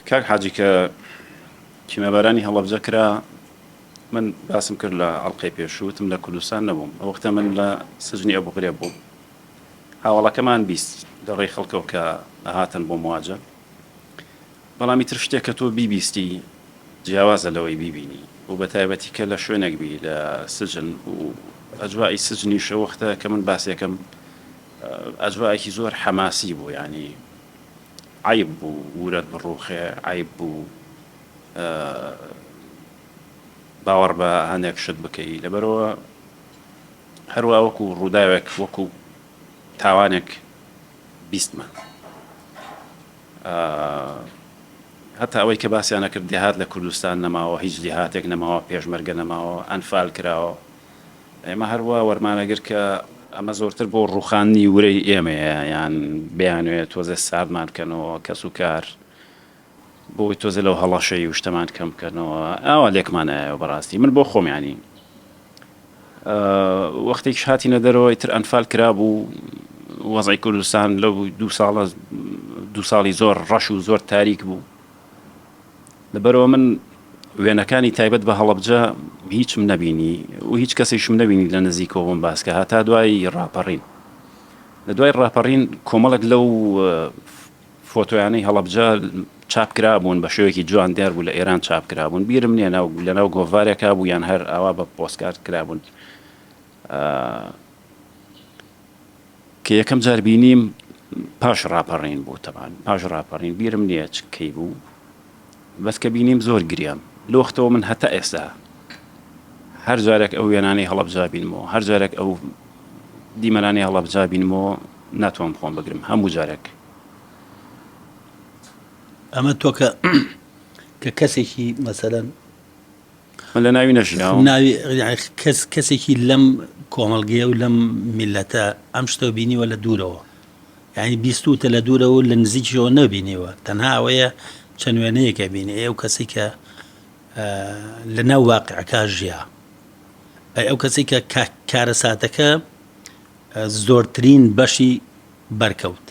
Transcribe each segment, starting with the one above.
کاک حاجی کە کیمیابارانی هەڵەبجە کرا من باسم کرد لە ئەڵقەی پێشوو وتم لە کوردستان نەبووم ئەو وەختە من لە سجنی ئەبوغرێب بووم هاوەڵەکەمان 20 لە ڕێی خەڵکەوە کە ئەهاتن بۆ مواجە بەڵام ئیتر شتێک کە تۆ بیبیستی جیاوازە لەوەی بیبینی و بە تایبەتی کە لە شوێنێک بی لە سجن و ئەجوای سجنیش ئەو وەختە کە من باسێکم ئەجوایەکی زۆر حەماسی بوو یانی عەیب بوو ورەت بڕوخێ، عەیب بوو باوەڕ بە هەندێک شت بکەی، لەبەرئەوە هەروا وەکو ڕووداوێک وەکو تاوانێک بیستمان. هەتا ئەوەی کە باسیان ئەکرد دێهات لە کوردستان نەماوە، هیچ دێهاتێک نەماوە، پێشمەرگە نەماوە، ئەنفال کراوە. ئێمە هەروا وەرمانەگرت کە ئەمە زۆرتر بۆ ڕووخاندنی ورەی ئێمەیە یان بیانەوێت تۆزێ ساردمان بکەنەوە کەس و کار بۆی تۆزێ لەو هەڵەشەی و شتەمان کەم بکەنەوە ئاوا لێکمان ئایەوە بەڕاستی من بۆ خۆم یانی وەختێکیش هاتینە دەرەوە ئیتر ئەنفال کرابوو وەزعی کوردستان لەو دوو ساڵە دوو ساڵی زۆر ڕەش و زۆر تاریک بوو لەبەرئەوە من وێنەکانی تایبەت بە هەڵەبجە هیچم نەبینی و هیچ کەسێکشم نەبینی لە نزیکەوە بۆم باس کە هەتا دوای ڕاپەڕین. لە دوای ڕاپەڕین کۆمەڵێک لەو فۆتۆیانەی هەڵەبجە چاپ کرابوون بە شێوەیەکی جوان دیار بوو لە ئێران چاپ کرابوون بیرم نییە ناو لەناو گۆڤارێکا بوو یان هەر ئاوا بە پۆستکارت کرابوون. کە یەکەم جار بینیم پاش ڕاپەڕین بوو تەبعەن پاش ڕاپەڕین بیرم نییە چ کەی بوو بەس کە بینیم زۆر گریام لەوەختەوە من هەتا ئێستا هەر جارێک ئەو وێنانەی هەڵەبجە بینمەوە هەر جارێک ئەو دیمەنانەی هەڵەبجە بینمەوە ناتوانم خۆم بگرم هەموو جارێک. ئەمە تۆ کە کە کەسێکی مەسەلەن من لە ناوی نەژیاوم. ناوی یانی کەس کەسێکی لەم کۆمەڵگەیە و لەم میللەتە ئەم شتەو بینیوە لە دوورەوە یانی بیستووتە لە دوورەوە و لە نزیکیشەوە نەبینیوە تەنها ئەوەیە چەند وێنەیەکە بینی ئەی ئەو کەسەی کە لە ناو واقعەکە ژیا ئەی ئەو کەسەی کە کارەساتەکە زۆرترین بەشی بەرکەوت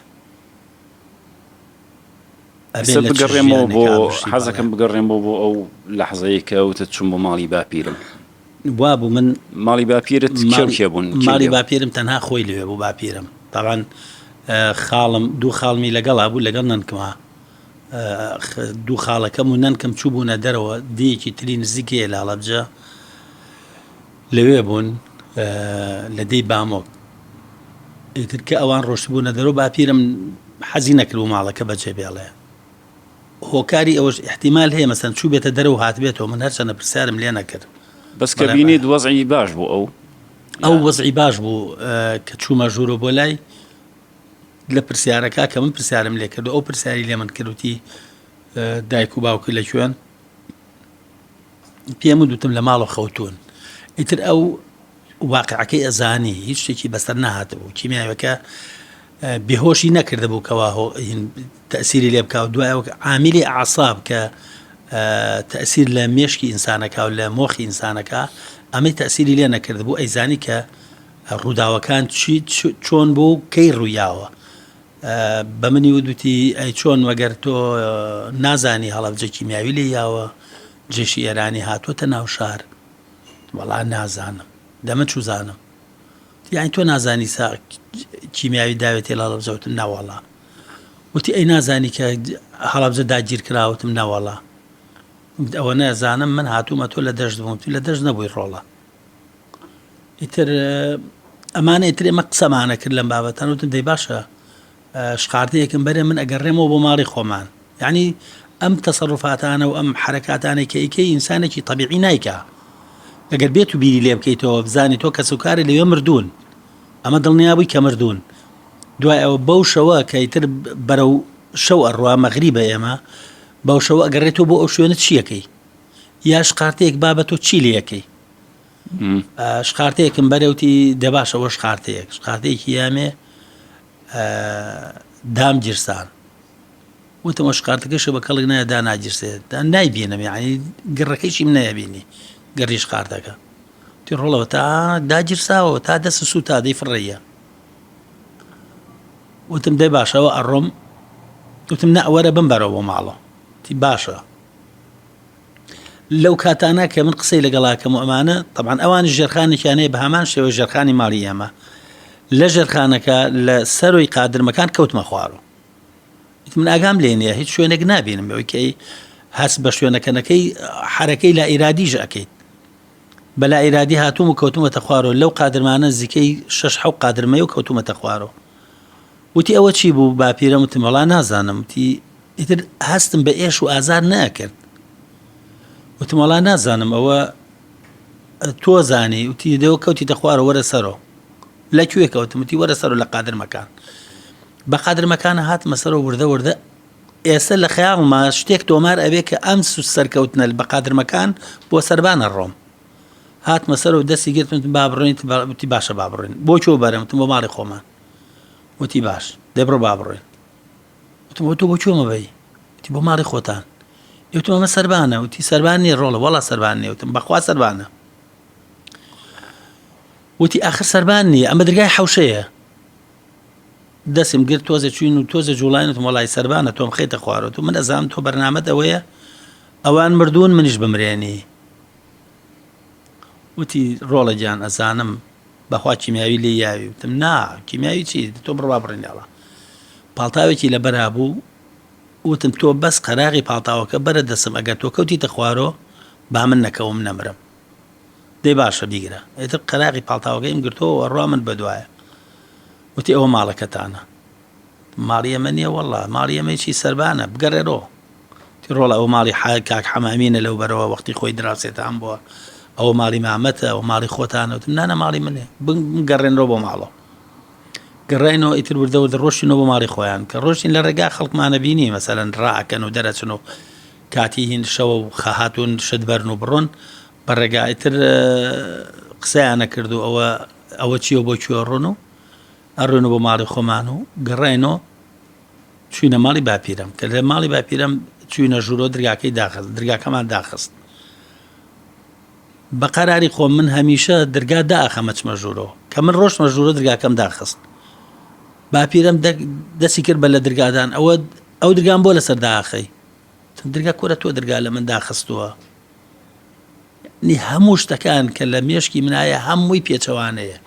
ئێستا بگەڕێمەوە بۆ حەزەکەم بگەڕێمەوە بۆ ئەو لەحزەیە کە وتت چوم بۆ ماڵی باپیرم وابوو من ماڵی باپیرت کێ و کێ بوون ماڵی باپیرم تەنها خۆی لەوێ بوو باپیرم تاوان خاڵم دوو خاڵمی لەگەڵا بوو لەگەڵ نەنکما دوو خاڵەکەم و نەنکم چوو بوونە دەرەوە دێیەکی تری نزیکەیە لە هەڵەبجە لەوێ بوون لە دێی بامۆک ئیتر کە ئەوان ڕۆشتبوونە دەرەوە باپیرم حەزی نەکردبوو ماڵەکە بەجێ بێڵێ هۆکاری ئەوەش احتیمال هەیە مەسەن چوو بێتە دەرەوە هاتبێتەوە من هەرچەنە پرسیارم لێ نەکرد بەس کە بینیت وەزعی باش بوو ئەو ئەو وەزعی باش بوو کە چوومە ژوورۆ بۆ لای لە پرسیارەکە کە من پرسیارم لێ کرد ئەو پرسیاری لێ من کردوتی دایک و باوکی لە کوێن پێم وتم لە ماڵەوە خەوتوون ئیتر ئەو واقعەکەی ئەزانی هیچ شتێکی بەسەر نەهاتبوو کیمیاوەکە بێهۆشی نەکردبوو کەوا تەسیری لێ بکە و دوای عامیلی ئاساب کە تەسیر لە مێشکی ئینسانەکە و لە مۆخی ئینسانەکە ئەمەی تەسیری لێ نەکردبوو ئەیزانی کە ڕووداوەکان چی چۆن بوو کەی ڕوویاوە بە منی وت وتی ئەی چۆن مەگەر تۆ نازانی هەڵەبجە کیمیاوی لێی یاوە جێشی ئێرانی هاتووەتە ناو شار وەڵا نازانم دە من چوزانم یعنی تۆ نازانی سا کیمیاوی داوێتێ لە هەڵەبجە وتم ناوەڵا وتی ئەی نازانی کە هەڵەبجە داگیر کراوتم ناوەڵا ئەوە نازانم من هاتوومە تۆ لە دەشت بووم لە دەشت نەبووی ڕۆڵە ئیتر ئەمانە ئیتر ئێمە قسەمانە کرد لەم بابەتان وتم دەی باشە شقارتەیەکم بەرێ من ئەگەڕێمەوە بۆ ماڵی خۆمان یعنی ئەم تەسەڕوفاتانە و ئەم حرەکاتانەی کە ئیکەی ئینسانێکی تەبیعی نایکا ئەگەر بێت و بیری لێ بکەیتەوە بزانی تۆ کەسوکاری لەوێ مردوون ئەمە دڵنیا بووی کە مردوون دوای ئەوە بەو شەوە کە ئیتر بەرەو شەو ئەڕوا مەغریبە ئێمە بەو شەوە ئەگەڕێتەوە بۆ ئەو شوێنە چیەکەی یا شقارتەیەک با بە تۆ چی لەکەی شقارتەیەکم بەرێ وتی دە باشە وە شقارتەیەک شقارتەیەکی یامێ دام گیرسان وتم وە شقارتەکەشە بە کەڵک نایە داناگیرسێت دا نایبینم یعنی گڕەکەیشیم نەیەبینی گڕی شقارتەکە تی ڕۆڵەوە تا داگیرساوە تا دەست سووتا دەی فڕێیە وتم دەی باشەوە ئەڕۆم وتم نە وەرە بمبەرەوە بۆ ماڵەوە. تی باشە. لەو کاتانە کە من قسەی لەگەڵاکەم و ئەمانە تەبعەن ئەوانی ژێرخانێکیان هەیە بە هەمان شێوە ژێرخانی ماڵی ئێمە لە ژێرخانەکە لە سەرۆی قادرمەکان کەوتمە خوارەوە من ئاگام لێ نییە هیچ شوێنێک نابینم ئەوەی کەی هەست بە شوێنەکەنەکەی حرەکەی لا ئیرادیش ئەەکەیت بەلا ئیرادی هاتووم و کەوتومەتە خوارەوە لەو قادرمانە زیکەی شەش حەو قادرمەیە و کەوتومەتە خوارەوە وتی ئەوە چی بوو باپیرەم وتم وەڵا نازانم وتی ئیتر هەستم بە ئێش و ئازار نەکرد وتم وەڵا نازانم ئەوە تۆ زانی وتی دەوە کەوتیتە خوارەوە وەرە سەرۆ لە کوێ کەوتم وتی وەرە سەرۆ لە قادرمەکان بە قادرمەکان هاتمە سەرەوە وردە وردە ئێستا لە خەیاڵما شتێک تۆمار ئەبێ کە ئەم سەرکەوتنە بە قادرمەکان بۆ سەربانە ڕۆم هاتمە سەرەوە دەستی گرتم با بڕۆین وتی باشە با بڕۆین بۆ کوێ بەرم وتم بۆ ماڵی خۆمان وتی باش دەی بڕۆ با بڕۆین وتم ئەوە تۆ بۆ کوێ مەبەی وتی بۆ ماڵی خۆتان وتم ئەمە سەربانە وتی سەربان نییە ڕۆڵە وەڵا سەربان نییە وتم بەخوا سەربانە وتی ئاخر سەربان نییە ئەمە درگای حەوشەیە دەسم گرت تۆزێ چوین و تۆزێ جوڵاین وتم وەڵی سەربانە تۆم خەیتە خوارەوە تو من ئەزانم تۆ بەرنامەت ئەوەیە ئەوان مردوون منیش بمرێنی وتی ڕۆڵە گیان ئەزانم بەخوا کیمیاوی لێی یاوی وتم نا کیمیاوی چی تۆ بڕوا بڕین لەڵا پاڵتاوێکی لەبەرا بوو وتم تۆ بەس قەراغی پاڵتاوەکە بەرە دەسم ئەگەر تۆ کەوتیتە خوارۆ با من نەکەوم نەمرم دەی باشە بیگرە ئیتر قەراغی پاڵتاوەکەیم گرتەوە ئەڕوا من بەدوایە وتی ئەوە ماڵەکەتانە ماڵی ئێمە نییە وەڵا ماڵی ئێمە چی سەربانە بگەڕێرەوە تی ڕۆڵە ئەوە ماڵی کاک حەمامینە لەو بەرەوە وەختی خۆی دراوسێتان بووە ئەوە ماڵی مامەتە ئەوە ماڵی خۆتانە وتم نانا ماڵی منێ بگەڕێنەوە بۆ ماڵەوە گەڕێنەوە ئیتر وردە وردە ڕۆشتینەوە بۆ ماڵی خۆیان کە ڕۆشتین لە ڕێگا خەڵکمانە بینی مەسەلەن ڕائەکەن و دەرەچن و کاتی هین شەوە و خەهاتون شت بەرن و بڕۆن بە ڕێگا ئیتر قسەیانە کرد و ئەوە ئەوە چییە بۆ کوێ ڕۆن و ئەڕۆینەوە بۆ ماڵی خۆمان و گەڕاینەوە چوینە ماڵی باپیرەم کە لە ماڵی باپیرەم چوینە ژوورەوە درگاکەی داخست درگاکەمان داخست بە قەراری خۆم من هەمیشە درگا داخەمە چمە ژوورەوە کە من ڕۆشتمە ژوورە درگاکەم داخست باپیرەم دەستی کرد بە لە درگادان ئەوە ئەو درگام بۆ لەسەر داخەی درگا کورە تۆ درگا لە من داخستووە نی هەموو شتەکان کە لە مێشکی منایە هەمووی پێچەوانەیە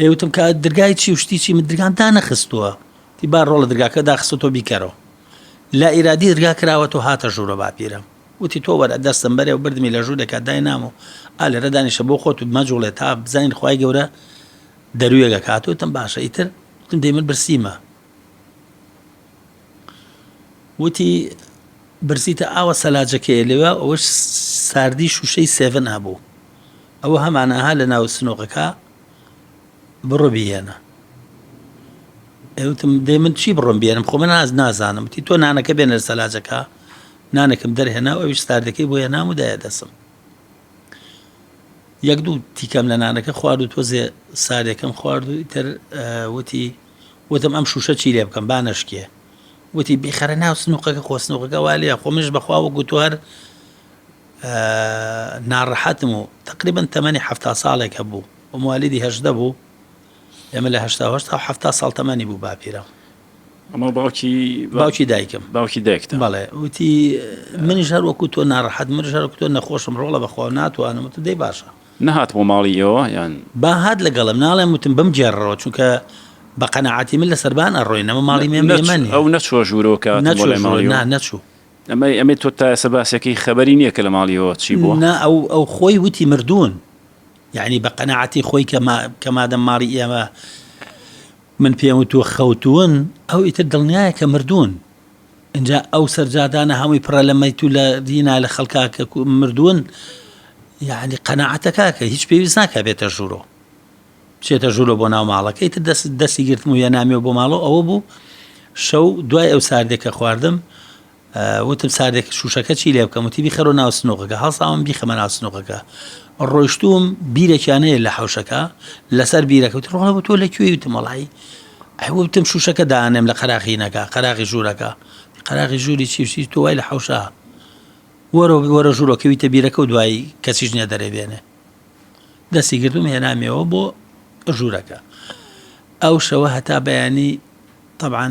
ئێ وتم کە درگای چی و شتی چی من درگام دانەخستووە تی با ڕۆڵە درگاکە داخستە تۆ بیکەرەوە لە ئیرادی درگا کراوە تۆ هاتە ژوورە باپیرم وتی تۆ وەرە دەستم بەرێ و بردمی لە ژوورێکا داینام و ئا لێرە دانیشە بۆ خۆت و مەجوڵێ تا بزانین خوای گەورە دەروێگە کات وتم باشە ئیتر وتم دەی من برسیمە وتی برسیتە ئاوە سەلاجەکەیە لەوێ ئەوەش ساردی شوشەی سێڤن هەبوو ئەوە هەمانە ئەها لە ناو سنوقەکە بڕۆ بیهێنە وتم دەی من چی بڕۆم بێنم خۆ من ناز نازانم وتی تۆ نانەکە بێنە لە سەلاجەکە نانێکم دەرهێنا و ئەویش ساردەکەی بۆ هێنام و دایە دەسم یەک دوو تیکەم لە نانەکە خوارد و تۆزێ ساردەکەم خوارد و ئیتر وتی وتم ئەم شوشە چی لێ بکەم با نەشکێ وتی بیخەرە ناو سنوقەکە خۆ سنوقەکە وا لێ خۆ منش بەخوا وەکو تۆ هەر ناڕەحەتم و تەقریبەن تەمەنی حەفتا ساڵێک هەبوو و موالیدی 18 بوو ئێمە لە هەشتا و حەفتا ساڵ تەمەنی بوو باپیرە ئەمە باوکی باوکی دایکم باوکی دایکتە بەڵێ وتی منیش هەر وەکو تۆ ناڕەحەت منیش هەر وەکو تۆ نەخۆشم ڕۆڵە بەخوا ناتوانم وتم دەی باشە نەهات بۆ ماڵی ئێوە یان؟ با هات لەگەڵم ناڵێم وتم بمگێڕەوە چونکە بە قەناعەتی من لە سەربان ئەڕۆین ئەمە ماڵی مێم ئێمە نییە ئەو نەچووە ژوورەوە کە هاتن بۆ نەچووە لای ژوورەوە ماڵی نا ئێوە؟ نەچوو ئەمەی ئەمەی تۆ تا ئێستا باسەکەی خەبەری نییە کە لە ماڵی ئێوە چی بووە؟ نا ئەو ئەو خۆی وتی مردوون یەعنی بە قەناعەتی خۆی کە ما کە مادەم ماڵی ئێمە من پێم وتووە خەوتوون ئەو ئیتر دڵنیایە کە مردوون ئینجا ئەو سەرجادانە هەمووی پڕە لە مەیت و لە دینا لە خەڵکا کە مردوون یعنی قەناعەتە کاکە هیچ پێویست ناکا بێتە ژوورۆ بچێتە ژوورۆ بۆ ناو ماڵەکەی تر دەست دەستی گرتم و هێنامیەوە بۆ ماڵەوە ئەوە بوو شەو دوای ئەو ساردێک کە خواردم وتم ساردێک شوشەکە چی لێ بکەم وتی بیخەرۆ ناو سنوقەکە هەڵساوم بیخەمە ناو سنوقەکە ڕۆیشتوم بیرێکیان هەیە لە حەوشەکە لەسەر بیرەکە وتی ڕۆڵە بۆ تۆ لە کوێی وتم وەڵی ئەی وتم شوشەکە دانێم لە قەراخینەکە قەراغی ژوورەکە قەراغی ژووری چی چی تۆ وای لە حەوشە وەرە وەرە ژوورۆ کەویتە بیرەکە و دوایی کەسیش نییە دەرێ بێنێ دەستی گرتوم هێنامیەوە بۆ ژوورەکە ئەو شەوە هەتا بەیانی طبعا.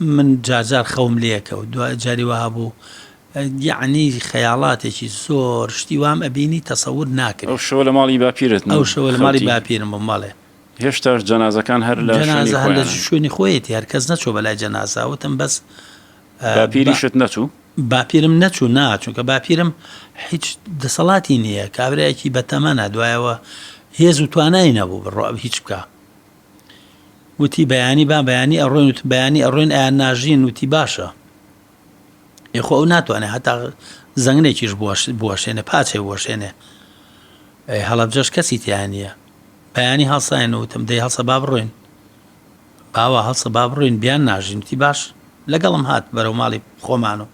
من جارجار خەوم لێکەوت دوای جاری وا هەبوو یەعنی خەیاڵاتێکی زۆر شتی وام ئەبینی تەسەور ناکرێ. ئەو شەوە لە ماڵی باپیرت ئەو شەوە لە ماڵی باپیرم بووم بەڵێ. هێشتاش جەنازەکان هەر لە شوێنی جەنازە هەر لە شوێنی خۆیەتی هەر کەس نەچووە بەلای جەنازە وتم بەس باپیریشت نەچوو؟ باپیرم نەچوو نا چونکە باپیرم هیچ دەسەڵاتی نییە کابرایەکی بەتەمەنە دوایەوە هێز و توانای نەبوو بڕۆ هیچ بکە وتی بەیانی با بەیانی ئەڕۆین وتم بەیانی ئەڕۆین ئەیان ناژین وتی باشە ئێ خۆ ئەو ناتوانێت هەتا زەنگنێکیش بوەشێنێ پاچێ بوەشێنێ هەڵەبجەش کەسی تیا نییە بەیانی هەڵساین وتم دەی هەڵسە با بڕۆین باوە هەڵسە با بڕۆین بیان ناژین وتی باش لەگەڵم هات بەرەو ماڵی خۆمان و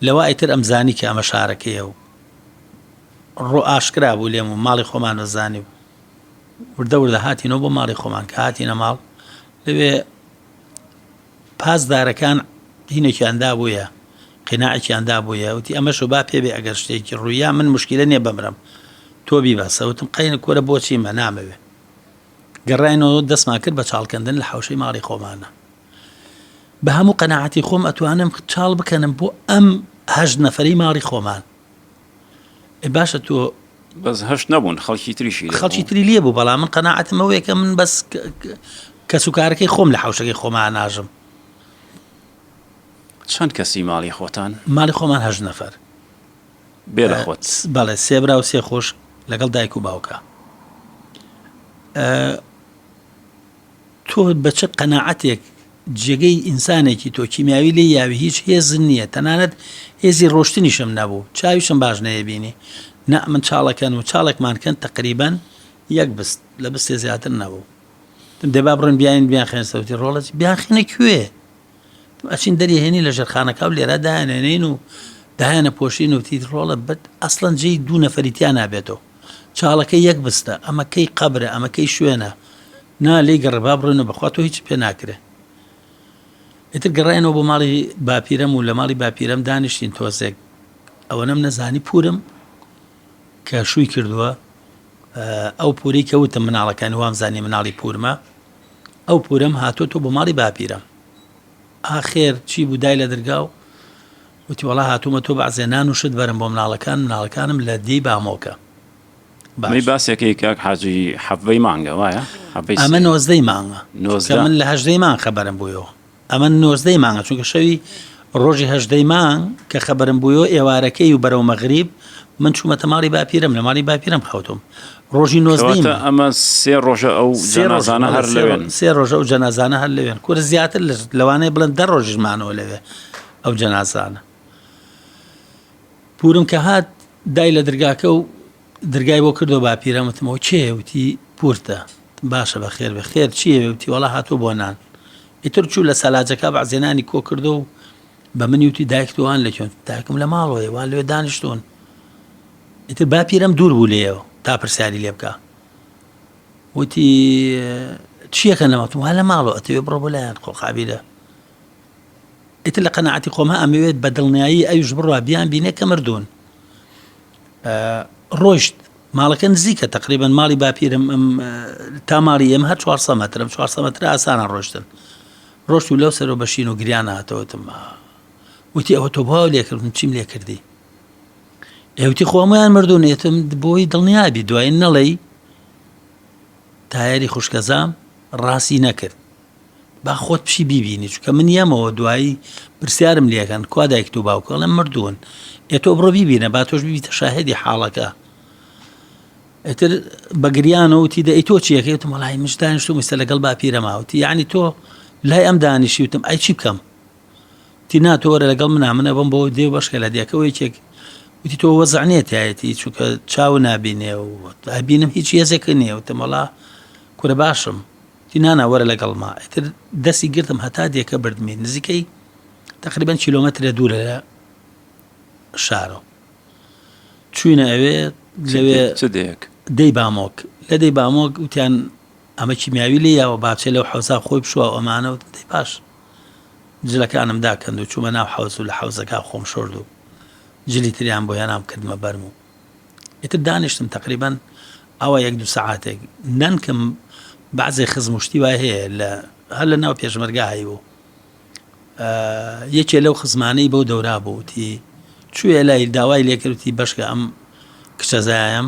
لەوە ئیتر ئەمزانی کە ئەمە شارەکەیە و ڕۆ ئاشکرا بوو لێم و ماڵی خۆمانە زانی و وردە وردە هاتینەوە بۆ ماڵی خۆمان کە هاتینە ماڵ لەوێ پاسدارەکان هینێکیان دابوویە قیناعێکیان دابوویە وتی ئەمەشۆ با پێ بێ ئەگەر شتێکی ڕوویا من مشکلە نییە بمرم تۆ بیبەسە وتم قەینە کۆرە بۆچی مە نامەوێ گەڕاینەوە دەستمان کرد بە چاڵکەندن لە حوشەی ماڵی خۆمانە بە هەموو قەناعەتی خۆم ئەتوانم چاڵ بکەنم بۆ ئەم هەشت نەفەری ماڵی خۆمان ئێ باشە تۆ بەس هەشت نەبوون خەڵکی تریشی لێ خەڵکی تری لێ بوو بەڵام من قەناعەتم ئەوەیە کە من بەس کەسوکارەکەی خۆم لە حەوشەکەی خۆما ناژم. چەند کەسی ماڵی خۆتان؟ ماڵی خۆمان هەشت نەفەر. بێ لە خۆت؟ بەڵێ سێ برا و سێ خوشک لەگەڵ دایک و باوکا. تۆ بە چ قەناعەتێک جێگەی ئینسانێکی تۆ کیمیاوی لێی یاوی هیچ هێزت نییە تەنانەت هێزی ڕۆشتنیشم نەبوو چاویشم باش نەیەبینی نا من چاڵەکەن و چاڵێکمان کەن تەقریبەن یەک بست لە بستێ زیاتر نەبوو وتم دەی با بڕۆین بیاین بیانخەینە سەر وتی ڕۆڵە چی بیانخەینە کوێ وتم ئەچین دەریهێنین لە ژێرخانەکە و لێرە دایانێنین و دایانە پۆشین وتی ڕۆڵە بەت ئەسڵەن جێی دوو نەفەری تیا نابێتەوە چاڵەکە یەک بستە ئەمە کەی قەبرە ئەمە کەی شوێنە نا لێی گەڕێ با بڕۆین و بەخوا تۆ هیچت پێ ناکرێ. ئیتر گەڕاینەوە بۆ ماڵی باپیرەم و لە ماڵی باپیرەم دانیشتین تۆزێک ئەوەنەم نەزانی پورم کە شووی کردووە ئەو پوری کە وتم مناڵەکانی وام زانی مناڵی پورمە ئەو پورم هاتووە تۆ بۆ ماڵی باپیرەم ئاخێر چی بوو دای لە درگا و وتی وەڵا هاتوومە تۆ بەعزێ نان و شت بەرم بۆ مناڵەکان مناڵەکانم لە دێی بامۆکە ئەمەی باسێکەی کاک حاجی حەڤەی مانگە وایە؟ حەڤەی ئەمە نۆزدەی مانگە کە من لە هەژدەی مانگ خەبەرم بوویەوە ئەمە نۆزدەی مانگە چونکە شەوی ڕۆژی هەژدەی مانگ کە خەبەرم بوویەوە ئێوارەکەی و بەرەو مەغریب من چوومەتە ماڵی باپیرم لە ماڵی باپیرم خەوتم ڕۆژی نۆزدەی مانگ ئەمە سێ ڕۆژە ئەو جەنازانە هەر لەوێن سێ ڕۆژە ئەو جەنازانە هەر لەوێن کورە زیاتر لەوانەیە بڵێن دە ڕۆژیش مانەوە لەوێ ئەو جەنازانە پورم کە هات دای لە درگاکە و درگای بۆ کردەوە باپیرەم وتم ئەوە کێیە وتی پورتە وتم باشە بەخێر بێ خێر چییە وتی وەڵا هاتووە بۆ نان ئیتر چوو لە سەلاجەکە بەعزێ نانی کۆ کردەوە و بە منی وتی دایکت وان لە کوێن دایکم لە ماڵەوەیە وان لەوێ دانیشتوون ئیتر باپیرەم دوور بوو لێیەوە تا پرسیاری لێ بکا وتی چیەکەن لە ماڵ وا لە ماڵەوە ئەتەوێ بڕۆ بۆ لایان خۆ قابیلە ئیتر لە قەناعەتی خۆما ئەمەوێت بە دڵنیایی ئەویش بڕوا بیان بینێ کە مردوون ڕۆیشت ماڵەکە نزیکە تقریبا ماڵی باپیرم ئەم تا ماڵی ئێمە هەر 400 مەترم 400 مەتر ئاسانە ڕۆشتن ڕۆشت و لەو سەرەوە بەشین و گریان هاتەوەتم وتی ئەوە تۆ بۆ لێکردم چیم لێ کردی ئێوتی خۆمەیان مردوون ئێتم بۆی دڵنیابی دوای نەڵێی تایەری خوشکەزام ڕاستی نەکرد با خۆت بچی بیبینی چونکە من یەمەوە دوایی پرسیارم لێکەن کوا دایکت و باوکت ئەڵێم مردوون ئێ تۆ بڕۆ بیبینە با تۆش ببیتە شاهێدی حاڵەکە ئیتر بە گریانەوە وتی دە ئەی تۆ چیەکەی وتم وەڵی منش دانیشتوم ئیستا لەگەڵ باپیرەما وتی یعنی تۆ لای ئەم دانیشی وتم ئەی چی بکەم وتی نا تۆ وەرە لەگەڵ منا من ئەبم بۆ دێ بەشکە لە دێکەوە یەکێک وتی تۆ وەزع نییە تایەتی چونکە چاو نابینێ و ئەبینم هیچ هێزێک نییە وتم وەڵا کورە باشم وتی نانا وەرە لەگەڵما ئیتر دەستی گرتم هەتا دێکە بردمی نزیکەی تقریبا کیلۆمەترێ دوورە لە شارەوە چوینە ئەوێ لەوێ چ دێک دەی بامۆک لە دەی بامۆک وتیان ئەمە کیمیاوی لێ یاوە باچێ لەو حەوزا خۆی بشوە و ئەمانە وتم دەی باش جلەکانم داکەند و چوومە ناو حەوز و لە حەوزەکە خۆم شۆرد و جلی تریان بۆ هێنام کردمە بەرم و ئیتر دانیشتم تەقریبەن ئاوا یەک دوو سەعاتێک نەنکم بەعزێ خزم و شتی وای هەیە لە هەر لە ناو پێشمەرگا هەیبوو. یەکێ لەو خزمانەی بەو دەورا بوو وتی چوویە لای داوای لێکرد وتی بەشکە ئەم کچەزایەم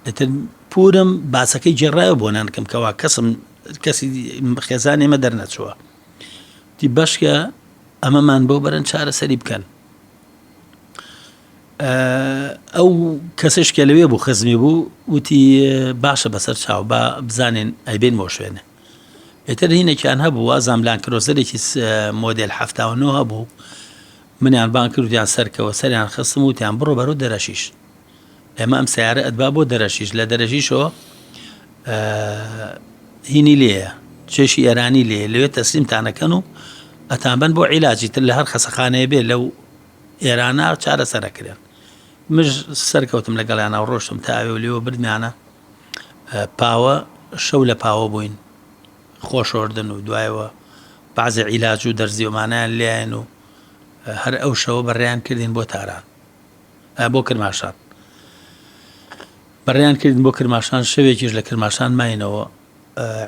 ئیتر پورم باسەکەی گێڕایەوە بۆ نانکەم کەوا کەسم کەسی خێزان ئێمە دەرنەچووە تی بەشکە ئەمەمان بۆ بەرن چارەسەری بکەن ئەو کەسش کە لەوێ بوو خزمی بوو وتی باشە بەسەر چاو با بزانین ئەیبین بۆ شوێنێ ئیتر هینێکیان هەبوو وازام لانکرۆزەرێکی مۆدێل 79 هەبوو منیان بان کردیان سەرکەوە سەریان خستم وتیان بڕۆ بەرەو دەرەشیش ئێمە ئەم سیارە ئەتبا بۆ دەرەشیش لە دەرەژیشەوە هینی لێیە چێشی ئێرانی لێ لەوێ تەسلیمتانەکەن و ئەتانبەن بۆ عیلاجی تر لە هەر خەسەخانەیە بێ لەو ئێرانە چارەسەرەکرێن مش سەرکەوتم لەگەڵیانە و ڕۆشتم تا ئەوێ و لێوە بردمیانە پاوە شەو لە پاوە بووین خۆشۆردن و دوایەوە بەعزێ عیلاج و دەرزی ومانیان لێین و هەر ئەو شەوە بەڕێیان کردین بۆ تاران بۆ کرماشان بەڕێیان کردین بۆ کرماشان شەوێکیش لە کرماشان ماینەوە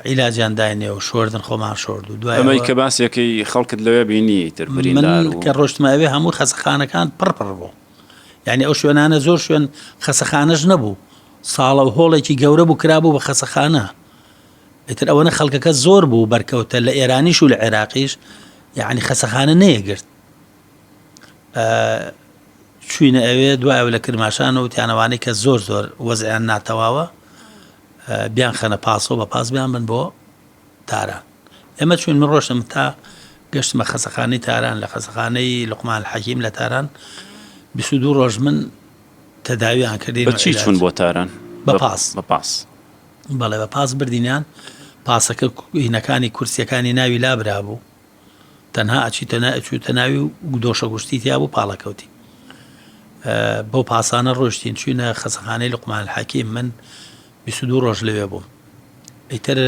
عیلاجیان داینێ و شۆردن خۆمان شۆرد و دوای ئەمەی کە باسێکی خەڵکت لەوێ بینی تر بریندار من کە ڕۆشتمە ئەوێ هەموو خەسەخانەکان پڕ پڕ بوو یعنی ئەو شوێنانە زۆر شوێن خەسەخانەش نەبوو ساڵە و هۆڵێکی گەورە بوو کرابوو بە خەسەخانە ئیتر ئەوەنە خەڵکەکە زۆر بوو بەرکەوتە لە ئێرانیش و لە عێراقیش یعنی خەسەخانە نەیەگرت چوینە ئەوێ دوایەوە لە کرماشان و تیانەوانەی کە زۆر زۆر وەزعیان ناتەواوە بیان خەنە پاسەوە بە پاس بیان بن بۆ تاران ئێمە چوین من ڕۆشتم تا گەشتمە خەسەخانەی تاران لە خەسەخانەی لقمان حەکیم لە تاران 22 ڕۆژ من تەداویان کردین بە چی چوون بۆ تاران؟ بە پاس. بە پاس. بەڵێ بە پاس بردینیان پاسەکە هینەکانی کورسیەکانی ناوی لابرابوو تەنها ئەچیتە ئەچووتە ناوی و دۆشە گوشتی تیا بوو پاڵەکەوتی بەو پاسانە ڕۆشتین چوینە خەسەخانەی لقمان حەکیم من 22 ڕۆژ لەوێ بووم ئیتر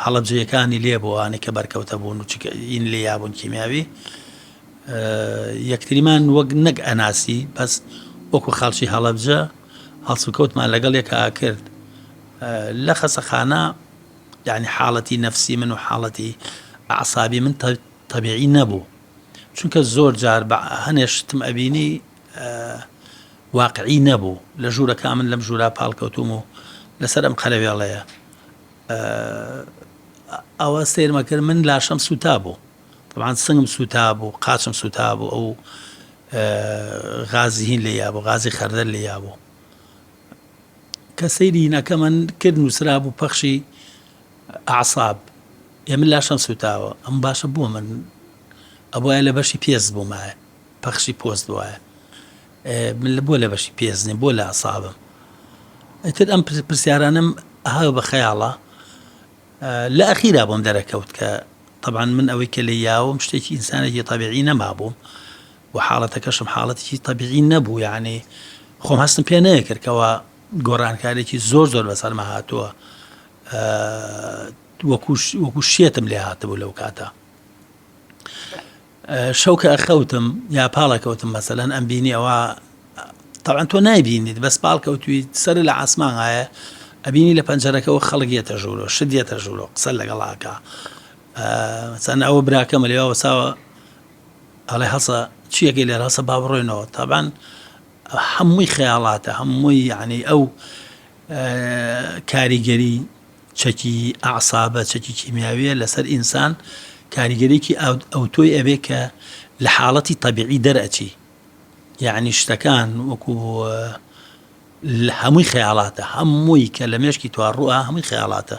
هەڵەبجەیەکانی لێ بوو ئەوانەی کە بەرکەوتە بوون و چکین لێ یابوون کیمیاوی یەکتریمان وەک نەک ئەناسی بەس وەکو خەڵکی هەڵەبجە هەڵسوکەوتمان لەگەڵ یەکا کرد لە خەسەخانە یعنی حاڵەتی نەفسی من و حاڵەتی ئەعسابی من تەبیعی نەبوو چونکە زۆر جار بە هەنێ شتم ئەبینی واقعی نەبوو لە ژوورەکە من لەم ژوورا پاڵکەوتوم و لەسەر ئەم قەرەوێڵەیە ئەوە سەیرمە کرد من لاشەم سووتا بوو طبعا سنگم سووتا بوو قاچم سووتا بوو ئەو غازی هین لێ یابوو غازی خەردەل لێ یابوو کە سەیری هینەکە من کرد نووسرا بوو پەخشی ئەعساب ئێ من لاشەم سووتاوە ئەم باشە بووە من ئەبواە لە بەشی پێست بوومایە پەخشی پۆست بوایە من لە بۆ لە بەشی پێست نیم بۆ لە ئەسابم ئیتر ئەم پرسیارانەم ها بە خەیاڵە لە ئەخیرا بۆم دەرەکەوت کە طبعا من ئەوەی کە لێ یاوم شتێکی ئینسانێکی طبیعی نەمابووم و حاڵەتەکەشم حاڵەتێکی طبیعی نەبوو یعنی خۆم هەستم پێ نەیەکرد کەوا گۆڕانکارێکی زۆر زۆر بەسەرمە هاتووە وەکو شێتم لێ هاتبوو لەو کاتە شەو کە ئەخەوتم یا پاڵەکەوتم مەسەلەن ئەمبینی ئەوە تەبعەن تۆ نایبینیت بەس پاڵ کەوتوی سەر لە عاسمان ئایا ئەبینی لە پەنجەرەکەەوە خەڵک یەتە ژوورۆ شت یەتە ژوورۆ قسە لەگەڵ ئاکا چەند ئەوە براکەمە لێوا وەساوە ئەڵێ هەڵسە چیەکەی لێرە هەڵسە با بڕۆینەوە تابان هەمووی خەیاڵاتە هەمووی یعنی ئەو کاریگەری چەکی ئەعسابە، چەکی کیمیاویە لەسەر ئینسان کاریگەریەکی ئەوتۆی ئەبێ کە لە حاڵەتی تەبیعی دەرئەچی یەعنی شتەکان وەکو هەمووی خەیاڵاتە هەمووی کە لە مێشکی توا ڕووە هەمووی خەیاڵاتە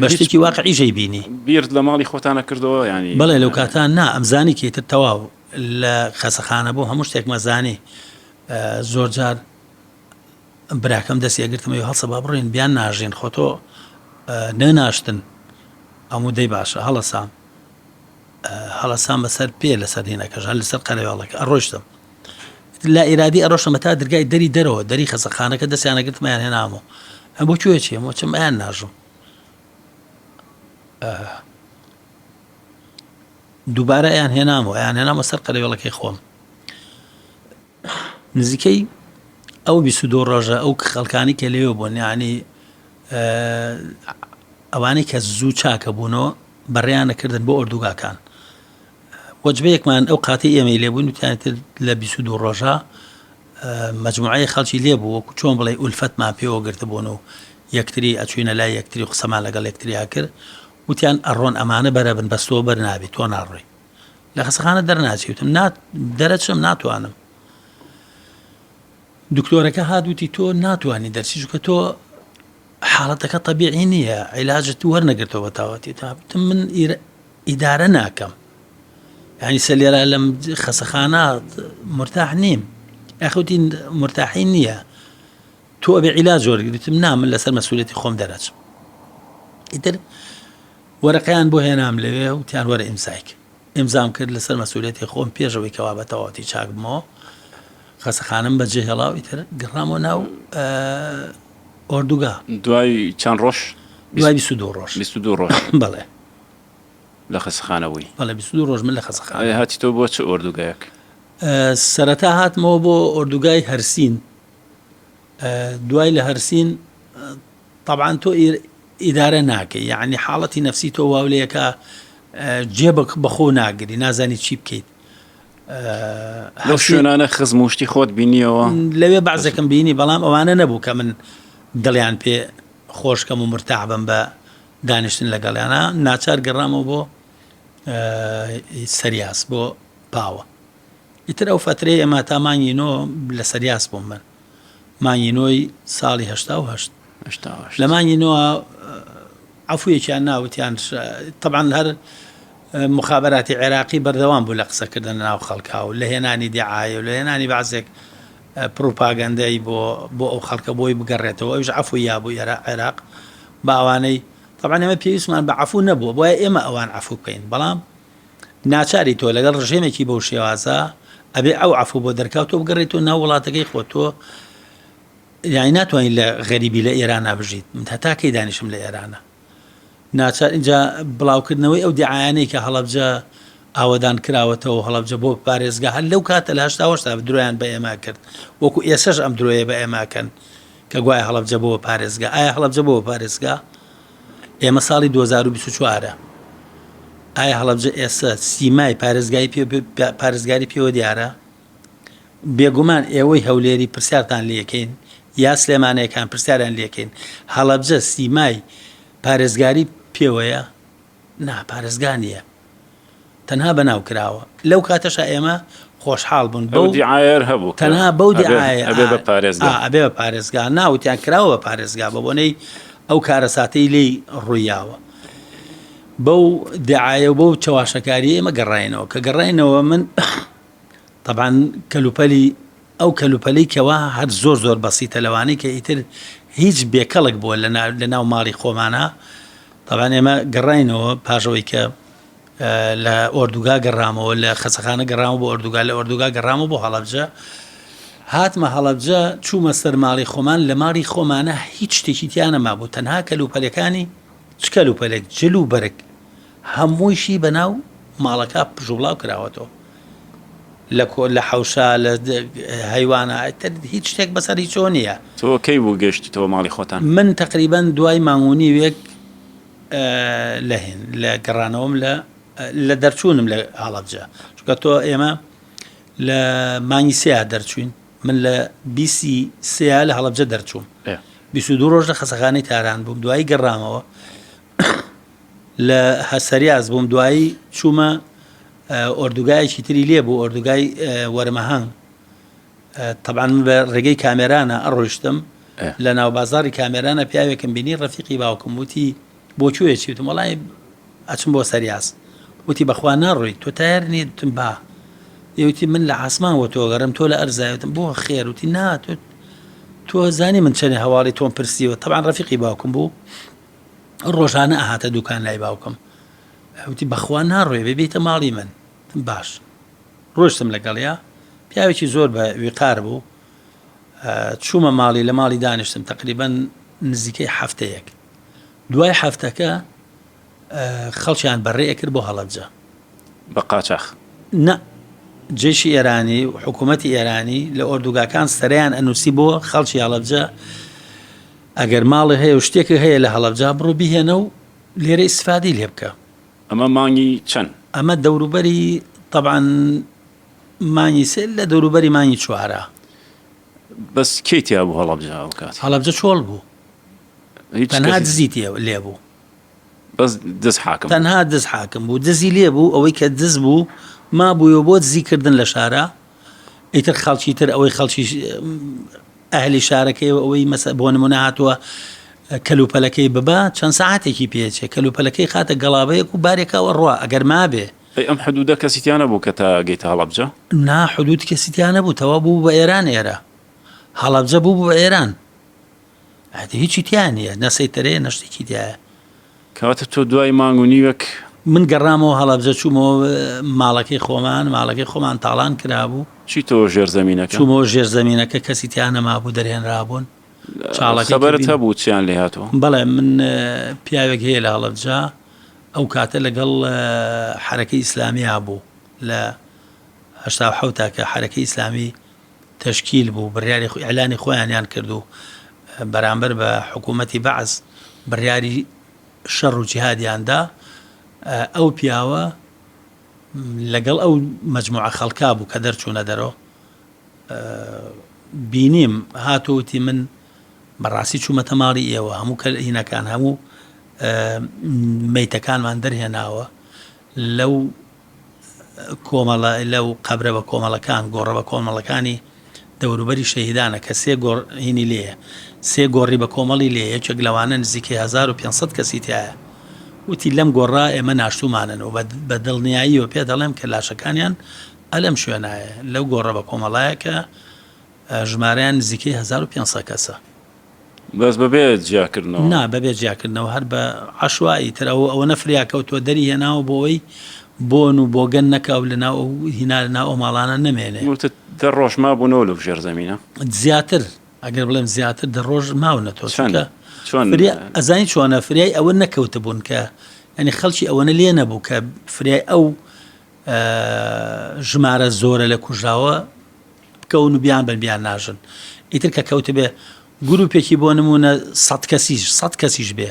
بە شتێکی واقعی ژەی بینی بیرت لە ماڵی خۆتانە کردەوە ینی بەڵێ لەو کاتان نا ئەمزانی کە ئیتر تەواو لە خەسەخانە بۆ هەموو شتێک مەزانی زۆر جار براکەم دەستی ئەگرتم ئەی هەڵسە با بڕۆین بیان ناژین خۆ تۆ نەناشتن ئەموو دەی باشە هەڵەسام هەڵەسام بەسەر پێ لەسەر هینەکەش هەر لەسەر قەرەوێڵەکە ئەڕۆشتم لا ئیرادی ئەڕۆشتم تا درگای دەری دەرەوە دەری خەسەخانەکە دەستیان ئەگرتمەیان هێنامەوە ئەم بۆ کوێ چێ مۆ چم ئەیان ناژم دووبارە ئەیان هێنامەوە ئەیان هێنامە سەر قەرەوێڵەکەی خۆم نزیکەی ئەو 22 ڕۆژە ئەو خەڵکانی کە لەوێ بوون یعنی ئەوانەی کە زوو چاکە بوونەوە بەڕێیانە کردن بۆ ئۆردوگاکان. وەجبەیەکمان ئەو قاتەی ئێمەی لێ بووین وتیان تر لە 22 ڕۆژە مەجموعەیە خەڵکی لێ بوو وەکو چۆن بڵێ ئولفەتمان پێوە گرتبوون و یەکتری ئەچوینە لای یەکتری و قسەمان لەگەڵ یەکتریا کرد وتیان ئەڕۆن ئەمانە بەرەبن بەس تۆ بەر نابی تۆ ناڕۆی لە خەسەخانە دەرناچی وتم نا دەرەچم ناتوانم دکتۆرەکە هات وتی تۆ ناتوانانی دەرچی چونکە تۆ حاڵەتەکە تەبیعی نییە عیلاجت وەرنەگرتەوە بە تەواوەتی تا وتم من ئیدارە ناکەم یعنی سەلێرا لەم خەسەخانە مرتاح نیم یاخوتی مرتاحی نییە تۆ ئەبێ عیلاج وەرگریتم نا من لەسەر مەسوولەتی خۆم دەرەچم ئیتر وەرەقەیان بۆ هێنام لەوێ وتیان وەرە ئیمزای کە. ئیمزام کرد لەسەر مەسولیەتی خۆم پێش ئەوەی کەوا بە تەواوەتی چاک بمەوە خەسەخانەم بەجێ هێڵا و ئیتر گەڕامەوە ناو ئۆردوگا. دوای چەند ڕۆژ؟ دوای 22 ڕۆژ. 22 ڕۆژ. بەڵێ. لە خەسەخانە بووی؟ بەڵێ 22 ڕۆژ من لە خەسەخانە. ئەی هاتیتەوە بۆ چ ئۆردوگایەک؟ سەرەتا هاتمەوە بۆ ئۆردوگای هەرسین دوای لە هەرسین تەبعەن تۆ ئیدارە ناکەی یەعنی حاڵەتی نەفسی تۆ واو لێکا جێ بەخۆ ناگری نازانی چی بکەیت لەو شوێنانە خزم و شتی خۆت بینیەوە لەوێ بەعزێکم بینی بەڵام ئەوانە نەبوو کە من دڵیان پێ خۆشکەم و مرتاح بم بە دانیشتن لەگەڵیانە ناچار گەڕامەوە بۆ سەریاس بۆ پاوە ئیتر ئەو فەترەی ئێمە تا مانگی نۆ لە سەریاس بووم من مانگی نۆی ساڵی 88 لە مانگی نۆ عفویەکیان ناوتیان طبعا هەر مخابراتی عێراقی بەردەوام بوو لە قسەکردن ناو خەڵکا و لە هێنانی دیعاە و لە هێنانی بەعزێک پروپاگەندەی بۆ بۆ ئەو خەڵکە بۆی بگەڕێتەوە ئەوش عفو یا بوو عێراق باوانەی طبعا ئێمە پێویستمان بە عفو نەبووە بۆیە ئێمە ئەوان عفو بکەین بەڵام ناچاری تۆ لەگەڵ ڕژێمێکی بەو شێوازە ئەبێ ئەو عەفو بۆ دەرکا و تۆ بگەڕێیتەوە ناو وڵاتەکەی خۆت تۆ یانی ناتوانانی لە غەریبی لە ئێرانە بژیت من هەتا کەی دانیشم لە ئێرانە ناچار اینجا بڵاوکردنەوەی ئەو دیعاانەی کە هەڵەبجە ئاوەدان کراوەتەوە هەڵەبجە بۆ پارێزگا هەر لەو کاتە لە هەشتا درۆیان بە ئێمە کرد وەکو ئێسش ئەم درۆیە بە ئێماکەن کە گوایە هەڵەبجە بۆ پارێزگا ئایا هەڵەبجە بۆ پارێزگا ئێمە ساڵی 2024 ە ئایا هەڵەبجە ئێستا سیمای پارێزگای پارێزگاری پێوە دیارە؟ بێگومان ئێوەی هەولێری پرسیارتان لەکەین یا سلێمانەکان پرسیاریان لەکەین هەڵەبجە سیمای پارێزگاری پێوەیە نا پارێزگا نییە تەنها بەناو کراوە لەو کاتەشا ئێمە خۆشحاڵ بوون بەو دیعایە هەبوو تەنها بەو دیعایە ئەبێ بە پارێزگا ئەبێ بە پارێزگا ناوتیان کراوە بە پارێزگا بە بۆنەی ئەو کارەساتەی لێی ڕوویاوە بەو دعایە و بەو چەواشەکاری ئێمە گەڕاینەوە کە گەڕاینەوە من طبعا کەلوپەلی ئەو کەلوپەلی کەوا هەر زۆر زۆر بەسیتە لەوانەی کە ئیتر هیچ بێکەڵک بووە لە ناو ماڵی خۆمانە طبعا ئێمە گەڕاینەوە پاش ئەوەی کە لە ئۆردوگا گەڕامەوە لە خەسەخانە گەڕامەوە بۆ ئۆردوگا لە ئۆردوگا گەڕامەوە بۆ هەڵەبجە هاتمە هەڵەبجە چوومە سەر ماڵی خۆمان لە ماڵی خۆمانە هیچ شتێکی تیا نەمابوو تەنها کەلوپەلەکانی چ کەلوپەلێک جل و بەرگ هەموویشی بەناو ماڵەکە پژوبڵاو کراوەتەوە لە کۆ لە حەوشە لە هەیوانە ئیتر هیچ شتێک بەسەر هیچەوە نییە. تۆ کەی بوو گەیشتیتەوە ماڵی خۆتان؟ من تەقریبەن دوای مانگ و نیوێک لە هێن لە گەڕانەوەم لە لە دەرچوونم لە هەڵەبجە چونکە تۆ ئێمە لە مانگی سێیا دەرچووین من لە بیسی سێیا لە هەڵەبجە دەرچووم 22 ڕۆژ لە خەسەخانەی تاران بووم دوایی گەڕامەوە لە هەسەریاز بووم دوایی چوومە ئۆردوگایەکی تری لێ بوو ئۆردوگای وەرمەهەنگ تەبعەن من بە ڕێگەی کامێرانە ئەڕۆیشتم لە ناو بازاری کامێرانە پیاوێکم بینی ڕەفیقی باوکم وتی بۆ کوێ چی وتم وەڵای ئەچم بۆ سەریاس وتی بەخوا ناڕۆی تۆ تایەر نیت وتم با وتی من لە عاسمان وە تۆ گەڕم تۆ لە ئەرزای وتم بۆ خێر وتی نا تۆ تۆ زانی من چەنێ هەواڵی تۆم پرسیوە تەبعەن ڕەفیقی باوکم بوو ڕۆژانە ئەهاتە دوکان لای باوکم وتی بەخوا ناڕۆی بێ بێیتە ماڵی من وتم باش ڕۆشتم لەگەڵیا پیاوێکی زۆر بە ویقار بوو چوومە ماڵی لە ماڵی دانیشتم تقریبا نزیکەی هەفتەیەک دوای هەفتەکە خەڵکیان بەڕێ ئەکرد بۆ هەڵەبجە بە قاچاخ نە جێشی ئێرانی و حکوومەتی ئێرانی لە ئۆردوگاکان سەریان ئەنووسی بۆ خەڵکی هەڵەبجە ئەگەر ماڵی هەیە و شتێکی هەیە لە هەڵەبجە بڕۆ بیهێنە و لێرە ئیسفادەی لێ بکە. ئەمە مانگی چەند؟ ئەمە دەوروبەری. تەبعەن مانگی سێ لە دەوروبەری مانگی چوارە. بەس کێی تیا بوو هەڵەبجە ئەو کات؟ هەڵەبجە چۆڵ بوو. هیچ تەنها کەسی دزی تێ لێ بوو. بەس دز حاکم بوو. تەنها دز حاکم بوو. دزی لێ بوو، ئەوەی کە دز بوو مابوویەوە بۆ دزی کردن لە شارا. ئیتر خەڵکی تر ئەوەی خەڵکی ئەهلی شارەکەی و ئەوەی مەسە بۆ نمونە هاتووە کەلوپەلەکەی ببا چەند سەعاتێکی پێچێ کەلوپەلەکەی خاتە گەڵابەیەک و بارێکاوە ڕوا ئەگەر مابێ. ئەی ئەم حدودە کەسی تیا نەبوو کە تا گەیتە هەڵەبجە؟ نا حدود کەسی تیا نەبوو تەواو بوو بە ئێران ئێرە هەڵەبجە بوو بە ئێران ئەدی هیچی تیا نییە نە سەیتەرەیە نە شتێکی تیایە. کەواتە تۆ دوای مانگ و نیوێک. من گەڕامەوە هەڵەبجە چوومەوە ماڵەکەی خۆمان، ماڵەکەی خۆمان تاڵان کرابوو. چیتەوە ژێر زەمینەکە؟ چوومەوە ژێر زەمینەکە کەسی تیا نەمابوو دەرهێنرابوون. چاڵەکەی کە خەبەرت هەبوو چیان لێ هاتووە؟ بەڵێ من پیاوێک هەیە لە هەڵەبجە ئەو کاتە لەگەڵ حەرەکەی ئیسلامیا بوو لە 87 تا کە حەرەکەی ئیسلامی تەشکیل بوو بڕیاری ئیعلانی خۆیانیان کرد و بەرامبەر بە حکوومەتی بەعس بڕیاری شەڕ و جیهادیان دا، ئەو پیاوە لەگەڵ ئەو مەجموعە خەڵکا بوو کە دەرچوونە دەرۆ، بینیم هات و وتی من بەڕاستی چوومەتە ماڵی ئێوە هەموو کەلینەکان هەموو مەیتەکانمان دەرهێناوە لەو کۆمەڵە لەو قەبرە بە کۆمەڵەکان، گۆڕە بە کۆمەڵەکانی دەوروبەری شەهیدانە کە سێ گۆڕ هینی لێیە، سێ گۆڕی بە کۆمەڵی لێیە، یەکێک لەوانە نزیکەی 1500 کەسی تیایە. وتی لەم گۆڕە ئێمە ناشتوومانن و بە دڵنیاییەوە پێت دەڵێم کە لاشەکانیان ئە لەم شوێنایە، لەو گۆڕە بە کۆمەڵایە کە ژمارەیان نزیکەی 1500 کەسە. بەس بەبێ جیاکردنەوە؟ نا بەبێ جیاکردنەوە هەر بە عەشوایی تر ئەو ئەوەنە فریا کەوتووە دەری هێناوە بۆ ئەوەی بۆن و بۆگەن نەکا و لەناو ئەو هینا لەناو ئەو ماڵانە نەمێنێ. وتت دە ڕۆژ مابوونەوە لەو ژێرزەمینە؟ زیاتر ئەگەر بڵێم زیاتر دە ڕۆژ ماونەتەوە چەند؟ چونکە چۆن؟ فریا ئەزانی چۆنە فریای ئەوە نەکەوتبوون کە یانی خەڵکی ئەوەنە لێ نەبوو کە فریای ئەو ژمارە زۆرە لە کوژراوە بکەون و بیان بن بیان ناژن ئیتر کە کەوتبێ گروپێکی بۆ نمونە سە کەسیش سە کەسیش بێ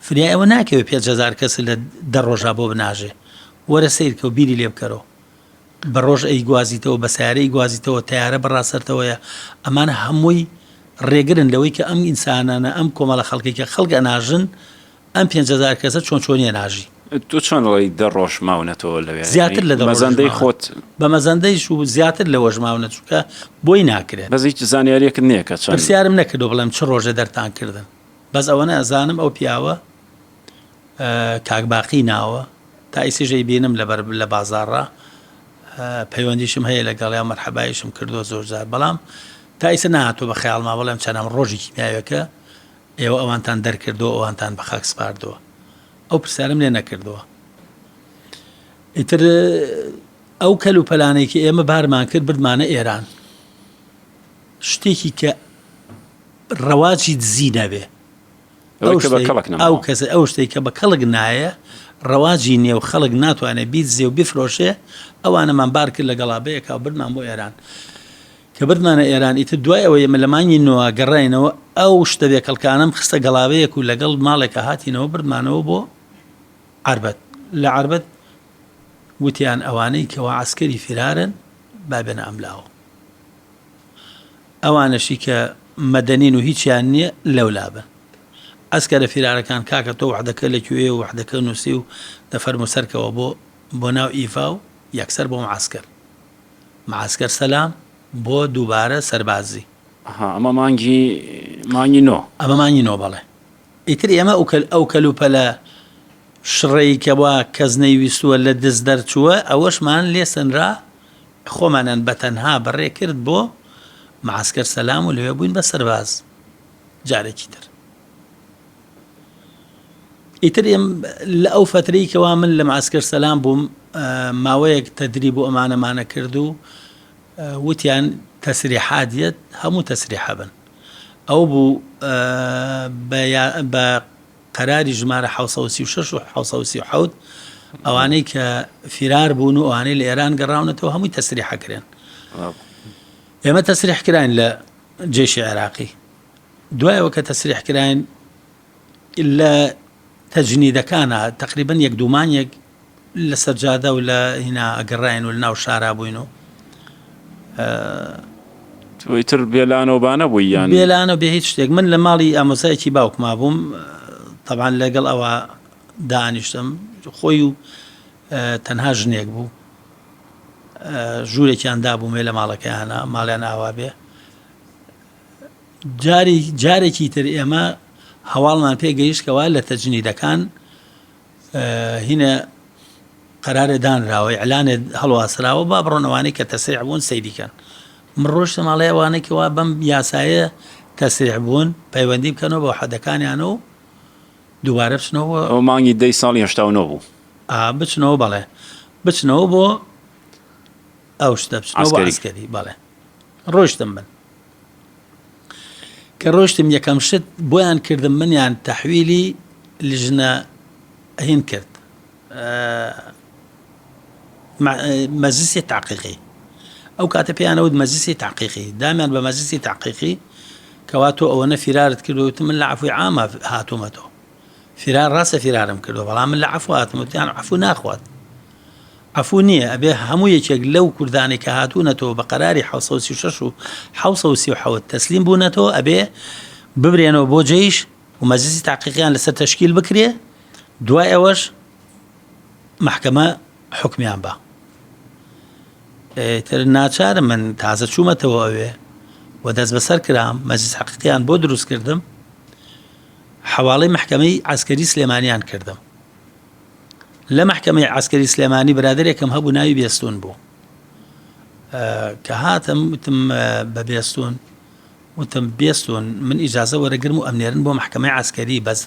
فریای ئەوە ناکەوێ 5هزار کەس لە دە ڕۆژا بۆ بناژێ وەرە سیرکە و بیری لێ بکەرەوە بە ڕۆژ ئەی گوازیتەوە بە سیارەی گوازیتەوە تیارە بەڕاستەرتەوەیە ئەمانە هەمووی ڕێگرن لەوەی کە ئەم ئینسانانە ئەم کۆمەڵە خەڵکی کە خەڵک ئەناژن ئەم 5000 کەسە چۆن چۆنیە ناژی. تۆ چۆن ئەڵێی دە ڕۆژ ماونەتەوە لەوێ؟ زیاتر لە دە ڕۆژ مەزەندەی ماون. خۆت. بە مەزەندەیش و زیاتر لەوەش ماونە چونکە بۆی ناکرێت. بەس هیچ زانیاریەکت نییە کە چەند؟ پرسیارم نەکردووە بڵێم چ ڕۆژێ دەرتان کردن بەس ئەوەنە ئەزانم ئەو پیاوە کاک باقی ناوە تا ئیسیش ئەیبینم لەبەر لە بازاڕا پەیوەندیشم هەیە لەگەڵیا مەرحەبایشم کردووە زۆر جار بەڵام تا ئیسە نەهاتووە بە خەیاڵما بڵێم چەند ڕۆژی کیمیاویەکە ئێوە ئەوانتان دەرکردووە ئەوانتان بە خاک سپاردووە ئەو پرسیارم لێ نەکردووە ئیتر ئەو کەل و پەلانەی کە ئێمە بارمان کرد بردمانە ئێران شتێکی کە ڕەواجی دزی نەبێ ئەو کەس ئەو شتێک کە بە کەڵک نایە ڕەواجی نییە و خەڵک ناتوانێت بیدزێ و بفرۆشێ ئەوانەمان بار کرد لە گەڵابەیەکا و بردمان بۆ ئێران کە بردمانە ئێران ئیتر دوای ئەوەی ئێمە لە مانگی نۆ گەڕاینەوە ئەو شتە بێکەڵکانەم خستە گەڵابەیەک و لەگەڵ ماڵێکا هاتینەوە بردمانەوە بۆ عەربەت لە عەربەت وتیان ئەوانەی کەوا عەسکەری فیرارن با بێنە ئەملاوە ئەوانەشی کە مەدەنین و هیچیان نییە لەولا بن عەسکەرە فیرارەکان کاکە تۆ وەحدەکە لە کوێیە و وەحدەکە نووسی و دەفەرموو سەرکەوە بۆ بۆ ناو ئیڤا و یەکسەر بۆ معەسکەر معسکەر سەلام بۆ دووبارە سەربازی. ئەها ئەمە مانگی مانگی نۆ. ئەمە مانگی نۆ بەڵێ. ئیتر ئێمە ئەو کەلوپەلە شڕەی کەوا کەس نەیویستووە لە دز دەرچووە ئەوەشمان لێ سەنرا خۆمانیان بە تەنها بەڕێ کرد بۆ معسکەر سەلام و لەوێ بووین بە سەرباز جارێکی تر. ئیتر ئێم لە ئەو فەترەی کەوا من لە معسکەر سەلام بووم ماوەیەک تەدریب و ئەمانەمانە کرد و وتیان تەسریحات یەت هەموو تەسریحە بن ئەو بوو بە قەراری ژمارە 1936 و 1937 ئەوانەی کە فیرار بوون و ئەوانەی لە ئێران گەڕاونەتەوە هەمووی تەسریحە کرێن ئێمە تەسریح کراین لە جێشی عێراقی دوایەوە کە تەسریح کراین لە تەجنیدەکانا تەقریبەن یەک دوو مانگێک لەسەر جادە و لە هینا ئەگەڕاین و لە ناو شارا بووین و تۆ ئیتر بێلانە و بانە بووی یان؟ بێلانە و بێ هیچ شتێک من لە ماڵی ئامۆزایەکی باوکما بووم تەبعەن لەگەڵ ئەوە دانیشتم خۆی و تەنها ژنێک بوو ژوورێکیان دابوومێ لە ماڵەکەیانە ماڵیان ئاوا بێ جاری جارێکی تر ئێمە هەواڵمان پێ گەیشت کەوا لە تەجنیدەکان هینە قەرارێ دانراوە ئیعلانێ هەڵواسراوە با بڕۆن ئەوانەی کە تەسریح بوون سەیری کەن من ڕۆشتم ئەڵێ ئەوانەی کەوا بەم یاسایە تەسریح بوون پەیوەندی بکەنەوە بە حەدەکانیان و دووبارە بچنەوە ئەو مانگی دەی ساڵی 89 بوو بچنەوە بەڵێ بچنەوە بۆ ئەو شتە بچنەوە بۆ عسکەری بەڵێ ڕۆشتم من کە ڕۆشتم یەکەم شت بۆیان کردم منیان تەحویلی لژنە هین کرد مەجلسی تاقیقی ئەو کاتە پێیانەوت مەجلسی تاقیقی دامیان بە مەجلسی تاقیقی کەوا تۆ ئەوەنە فیرارت کردو وتم من لە عەفوی عامە هاتوومەتەوە فیرار ڕاستە فیرارم کردو بەڵام من لە عەفو هاتم وتیان عەفو ناخوات عەفو نییە ئەبێ هەموو یەکێک لەو کوردانەی کە هاتوونەتەوە بە قەراری 736 و 737 تەسلیم بوونەتەوە ئەبێ ببرێنەوە بۆ جەیش و مەجلسی تاقیقیان لەسەر تەشکیل بکرێ دوای ئەوەش مەحکەمە حوکمیان با. ئیتر ناچارم من تازە چوومەتەوە ئەوێ و دەست بەسەر کرام مەجلس حەقیقیان بۆ دروست کردم حەواڵەی مەحکەمەی عەسکەری سلێمانیان کردم لە مەحکەمەی عەسکەری سلێمانی برادێکم هەبوو ناوی بێستون بوو کە هاتم وتم بە بێستون وتم بێستون من ئیجازە وەرەگرم و ئەمنێرن بۆ مەحکەمەی عەسکەری بەس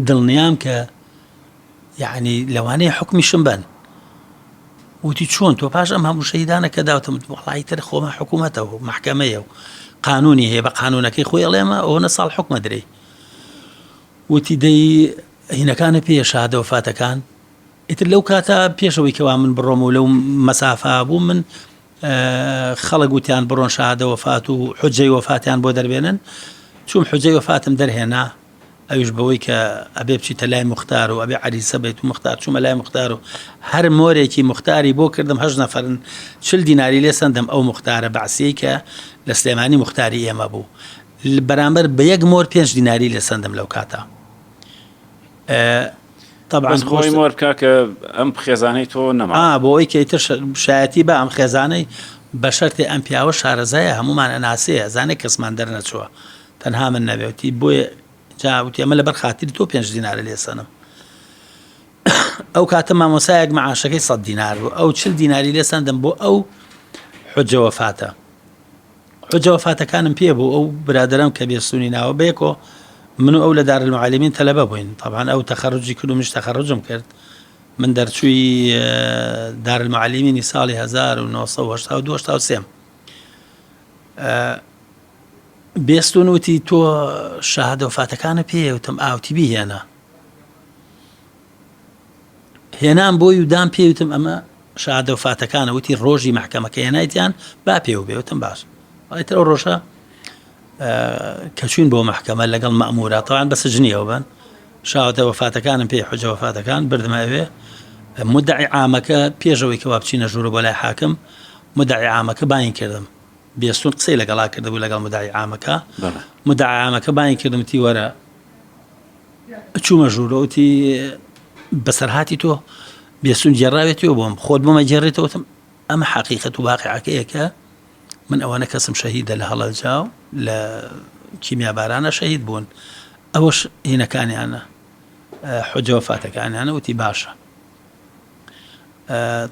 دڵنیام کە یەعنی لەوانەیە حوکمیشم بەن. وتی چۆن تۆ پاش ئەم هەموو شەهیدانە کە داوتم وەڵی تر خۆمە حکوومەتە و مەحکەمەیە و قانونی هەیە بە قانونەکەی خۆی ئەڵێمە ئەوەنە ساڵ حکومە درێ وتی دەی هینەکانە پێ شادە وفاتەکان ئیتر لەو کاتە پێشەوەی کەوا من بڕۆم و لەو مەسافە بوو من خەڵک وتیان بڕۆن شادە وەفات و حجەی وەفاتیان بۆ دەربێنن چوم حجەی وەفاتم دەرهێنا ئەویش بەوەی کە ئەبێ بچیتە لای موختار و ئەبێ عەریسە بیت و موختار چوومە لای موختار و هەر مۆرێکی موختاری بۆ کردم هەشت نەفەرن چل دیناری لێ سەندم ئەو موختارە بەعسیەی کە لە سلێمانی موختاری ئێمە بوو بەرامبەر بە یەک مۆر پێنج دیناری لێ سەندم لەو کاتە طبعا بەس خۆی مۆر بکە کە ئەم خێزانەی تۆ نەما ئا بۆ ئەوەی کە ئیتر شایەتی بە ئەم خێزانەی بە شەرتێ ئەم پیاوە شارەزایە هەمومان ئەناسێ ئەزانێ کەسمان دەرنەچووە تەنها من نەبێ وتی بۆیە جا وتی ئەمە لەبەر خاتری تۆ پێنج دینارە لێ سەنم ئەو کاتە مامۆسایەک معاشەکەی سەد دینار بوو ئەو چل دیناری لێ سەندم بۆ ئەو حجە وەفاتە حجە وەفاتەکانم پێ بوو ئەو برادەرم کە بێستونی ناوە بەیەکۆ من و ئەو لە دارالمعلمین تەلەبە بووین طبعا ئەو تەخەرجی کرد و منیش تەخەرجم کرد من دەرچووی دارالمعلمینی ساڵی 1982 83 بێستون وتی تۆ شەهادە وفاتەکانە پێیە وتم ئاوتی بیهێنە هێنام بۆی و دام پێی وتم ئەمە شەهادە وفاتەکانە وتی ڕۆژی مەحکەمەکە هێنایتیان با پێو بێ وتم باش ئیتر ئەو ڕۆژە کە چوین بۆ مەحکەمە لەگەڵ مەئمورا تەوان بە سجنیەوە بن شاوەتە وەفاتەکانم پێی حجە وەفاتەکان بردمە ئەوێ مدعی عامەکە پێشەوەی کەوا بچینە ژوورە بۆ لای حاکم مدعی عامەکە باین کردم بێستون قسەی لەگەڵا کردبوو لەگەڵ مدعی عامەکە مدعی عامەکە بانگی کردم وتی وەرە چوومە ژوورەوە وتی بەسەرهاتی تۆ بێستون گێڕاوێتیەوە بۆم خۆت بۆمە گێڕێتەوە وتم ئەمە حەقیقەت و واقعەکەیە کە من ئەوەنە کەسم شەهیدە لە هەڵەبجە و لە کیمیابارانە شەهید بوون ئەوەش هینەکانیانە حجە وەفاتەکانیانە وتی باشە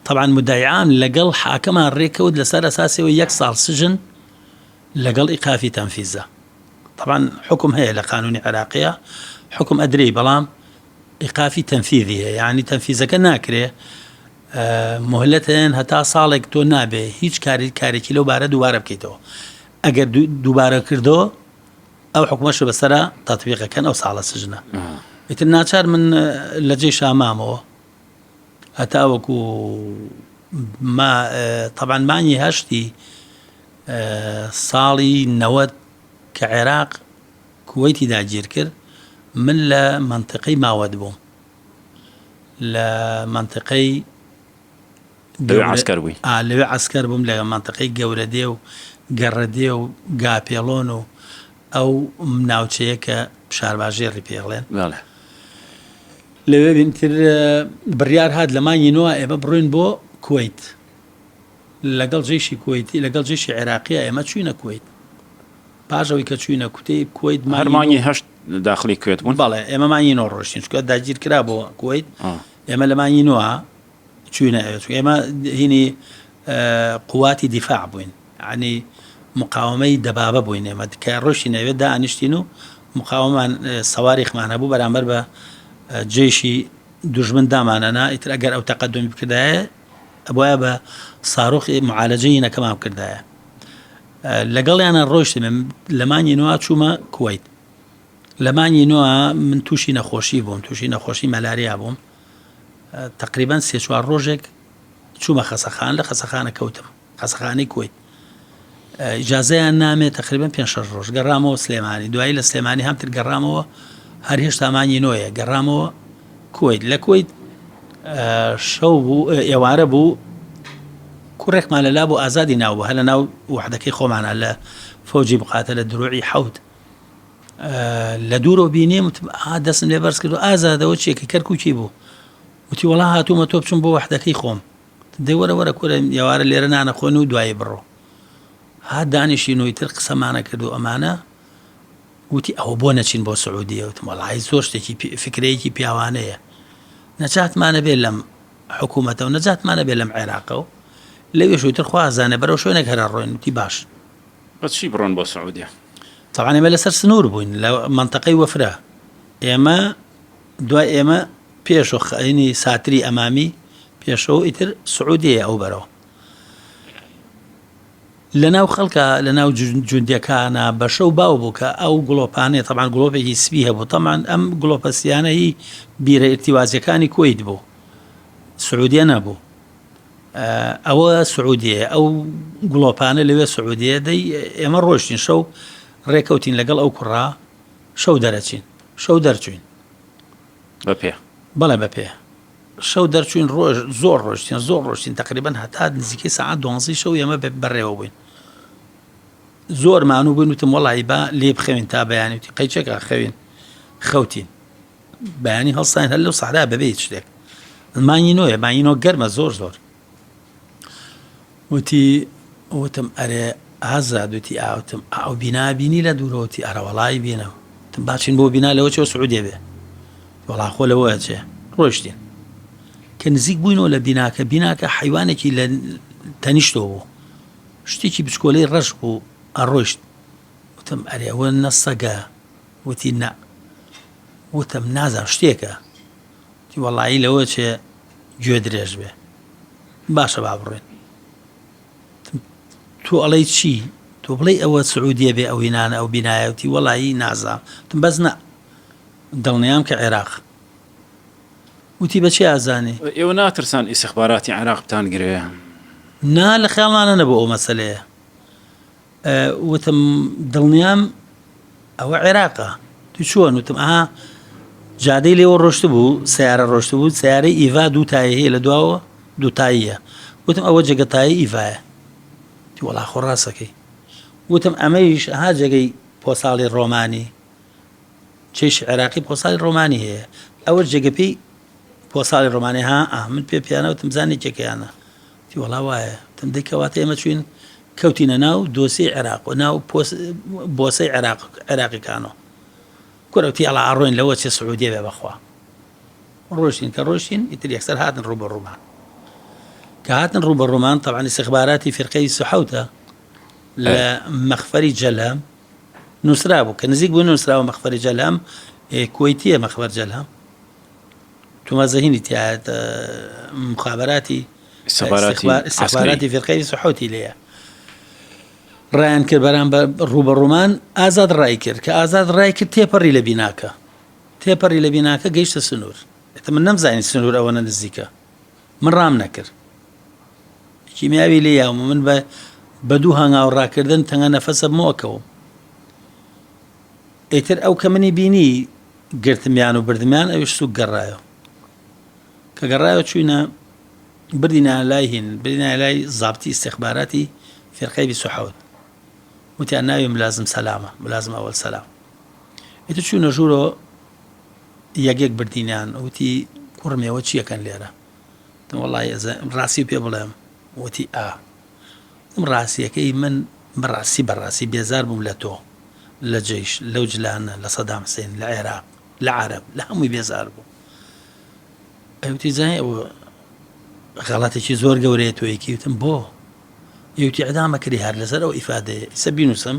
تەبعەن مدعی عام لەگەڵ حاکمان ڕێکەوت لەسەر ئەساسەوە یەک ساڵ سجن لەگەڵ ئیقافی تەنفیزە تەبعەن حکم هەیە لە قانونی عێراقیە حکم ئەدرێی بەڵام ئیقافی تەنفیذی هەیە یعنی تەنفیزەکە ناکرێ مهلەت هەیەن هەتا ساڵێک تۆ نابێ هیچ کاری کارێکی لەو بارە دووبارە بکەیتەوە ئەگەر دووبارە کردەوە ئەو حکومەشە بەسەرا تەتبیقەکەن ئەو ساڵە سجنە ئیتر ناچار من لە جێی شامامەوە هەتاوەکو ما تەبعەن مانگی هەشتی ساڵی نەوەد کە عێراق کوەیتی داگیر کرد من لە مەنتیقەی ماوەت بووم لە مەنتیقەی. لەوێ عەسکەر بووی؟ ئا لەوێ عەسکەر بووم لە مەنتەقەی گەورەدێ و گەڕەدێ و گاپێڵۆن و ئەو ناوچەیە کە شارباژێڕی پێ ئەڵێن. بەڵێ. لەوێ بین تر بڕیار هات لە مانگی نۆ ئێمە بڕۆین بۆ کوەیت. لەگەڵ جەیشی کوەیتی لەگەڵ جەیشی عێراقیە ئێمە چووینە کوەیت. پاش ئەوەی کە چووینە کوتەی کوەیت هەر مانگی هەشت داخلی کوێت بوون؟ بەڵێ ئێمە مانگی نۆ ڕۆشتین چونکە داگیر کرا بۆ کوەیت. ئێمە لە مانگی نۆ چووینە ئەوێ چونکە ئێمە هینی قواتی دیفاع بووین یعنی مقاومەی دەبابە بووین ئێمە کە ڕۆشتین ئەوێ دانیشتین و مقاومان سەواریخمان هەبوو بەرامبەر بە جێشی دوژمن دامانەنا ئیتر ئەگەر ئەو تەقەدومی بکردایە ئەبوایە بە ساروخ معالەجەی هینەکەمان بکردایە لەگەڵیانە ڕۆشتم لە مانگی نووا چوومە کوەیت لە مانگی نووا من تووشی نەخۆشی بووم تووشی نەخۆشی مەلاریا بووم تقریبان سێ چوار ڕۆژێک چوومە خەسەخان لە خەسەخانە کەوتم خەسەخانەی کوەیت ئیجازەیان نامێ تقریبا پێ شەش ڕۆژ گەڕامەوە سلێمانی دوایی لە سلێمانی هەمتر گەڕامەوە هەر هێشتا مانگی نۆیە گەڕامەوە کوەیت لە کوەیت شەو بوو ئێوارە بوو کوڕێکمان لە لا بوو ئازادی ناو بوو هەر لە ناو وحدەکەی خۆمانە لە فەوجی بقاتە لە دروعی حەوت لە دوورەوە بینیم وتم ئا دەستم لێ بەرز کرد و ئازادەوە چیە کە کەرکوکی بوو وتی وەڵا هاتوومە تۆ بچم بۆ وحدەکەی خۆم دەی وەرە وەرە کورە ئێوارە لێرە نانە خۆن و دوایی بڕۆ هات دانیشین و ئیتر قسەمانە کرد و ئەمانە وتی ئەوە بۆ نەچین بۆ سعودیە وتم وەڵی زۆر شتێکی فکرەیەکی پیاوانەیە نەجاتمانە بێ لەم حکوومەتە و نەجاتمانە بێ لەم عێراقە و لەوێش وتر خوازانە بەرەو شوێنێک هەرە ڕۆین وتی باش بە چی بڕۆن بۆ سعودیە؟ تەبعەن ئێمە لەسەر سنوور بووین لە مەنتەقەی وەفرە ئێمە دوای ئێمە پێش و خەینی ساتری ئەمامی پێشەوە ئیتر سعودیەیە ئەو بەرەوە لە ناو خەڵکە لە ناو جوندیەکانە بەشە و باو بوو کە ئەو گڵۆپانەیە تەبعەن گڵۆپێکی سپی هەبوو تەبعەن ئەم گڵۆپە سیانە هی بیرە ئیرتیوازیەکانی کوەیت بوو سعودیە نەبوو ئەوە سعودیەیە ئەو گڵۆپانە لەوێ سعودیە دەی ئێمە ڕۆشتین شەو ڕێکەوتین لەگەڵ ئەو کوڕە شەو دەرەچین شەو دەرچوین بە پێ بەڵێ بە پێ شەو دەرچوین ڕۆژ زۆر ڕۆشتین زۆر ڕۆشتین تقریبا هەتا نزیکەی سەعات دوانزەی شەو ئێمە بەڕێوە بووین زۆر مانوو بووین وتم وەڵی با لێ بخەوین تا بەیانی وتی قەیچێکا خەوین خەوتین بەیانی هەڵساین هەر لەو سەحرا بەبێ هیچ شتێک مانگی نۆیە مانگی نۆ گەرمە زۆر زۆر وتی وتم ئەرێ ئازاد وتی ئاوتم ئەو بینا بینی لە دوورەوەتی ئەرە وەڵی بینە تم باچین بۆ بینا لەوە چۆ سعودێ بێ وەڵا خۆ لەوە ئەچێ ڕۆشتین کە نزیک بووینەوە لە بیناکە بیناکە حیوانێکی لە تەنیشتەوە بوو شتێکی بچکۆلەی ڕەش بوو ئەڕۆشت وتم ئەرێ ئەوە نە سەگە وتی نا وتم نازانم شتێکە وتی وەڵایی لەوە چێ گوێ درێژ بێ باشە با بڕۆین تۆ ئەڵێی چی تۆ بڵێ ئەوە سعودیە بێ ئەو هینانە ئەو بینایەتی وەڵایی نازانم وتم بەس نا دڵنیام کە عێراق وتی بە چی ئازانی؟ ئێوە ناترسان ئیسیخباراتی عێراق بتان گرێ؟ نا لە خەیاڵمانە نەبوو ئەو مەسەلەیە. وتم دڵنیام ئەوە عێراقە تو چۆن وتم ئەها جادەی لێوە ڕۆشت بوو سیارە ڕۆشت بوو سیارەی ئیڤا دوو تایە هەیە لە دواوە دوو تاییە وتم ئەوە جێگە تایە ئیڤایە وەڵا خۆ ڕاستەکەی وتم ئەمەیش ئەها جێگەی پۆساڵی ڕۆمانی چێش عێراقی پۆساڵی ڕۆمانی هەیە ئەوە جێگە پێی پۆساڵی ڕۆمانی ها ئا من پێ پیانە وتم زانی کێکەیانە وتی وەڵا وایە وتم دەی کەواتە ئێمە چوین کەوتینە ناو دۆسیەی عێراق و ناو بۆسەی عێراق عێراقیکانەوە کورە وتی ئەڵا ئەڕۆین لەوە چێ سعودیە بێ بەخوا ڕۆشتین کە ڕۆشتین ئیتر یەکسەر هاتن ڕووبەڕوومان کە هاتن ڕووبەڕوومان تەبعەن ئیستخباراتی فیرقەی سحوتە لە مەخفەری جەلەم نووسرابوو کە نزیک بوو نووسراوە مەخفەری جەلەم کوەیتیە مەخفەر جەلەم تومەزەهینی تیایە مخابراتی استخباراتی فیرقەی 27 لێیە ڕایان کرد بەرام بە ڕووبەڕوومان ئازاد ڕای کرد کە ئازاد ڕای کرد تێپەڕی لە بیناکە تێپەڕی لە بیناکە گەیشتە سنوور ئێتە من نەمزانی سنوور ئەوەنە نزیکە من ڕام نەکرد کیمیاوی لێ یاومە من بە بە دوو هەنگاو ڕاکردن تەنگە نەفەسە مۆکەوم ئیتر ئەو کە منی بینی گرتمیان و بردمیان ئەویش سوک گەڕایەوە کە گەڕایەوە چوینە. بردینە لای هین بردینە لای زابتی ئیستیخباراتی فیرقەی 27 وتیان ناوی ملازم سەلامە ملازم ئەوەل سەلام ئیتر چوونە ژوورۆ یەک یەک بردینیان وتی کوڕم ئێوە چیەکەن لێرە وتم وەڵی ڕاستی پێ بڵێم وتی ئا وتم ڕاستیەکەی من بەڕاستی بەڕاستی بێزار بووم لە تۆ لە جەیش لەو جلانە لە سەدام حسێن لە عێراق لە عەرەب لە هەمووی بێزار بووم ئەوتی زای ئەوە غەڵەتێکی زۆر گەورەیە تۆ یەکی وتم بۆ ئەوتی ئەدامە کری هەر لەسەر ئەو ئیفادەیە ئیسە بینوسم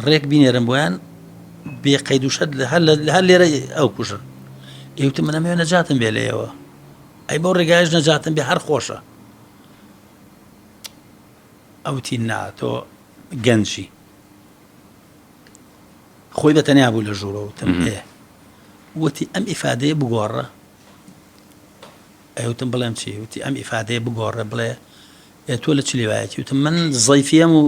ڕێک بینێرم بۆیان بێ قەید و شەرت هەر هەر لێرە ئەو کوژن ئەوتم من ئەمەوێ نەجاتم بێ لێیەوە ئەی بۆ ڕێگایش نەجاتم بێ هەر خۆشە ئەوتی نا تۆ گەنجی خۆی بە تەنیا بوو لە ژوورەوە وتم ئێ وتی ئەم ئیفادەیە بگۆڕە ئەوتم بڵێم چی وتی ئەم ئیفادەیە بگۆڕە بڵێ ئێ تۆ لە چ لیوایەتی وتم من زەیفیەم و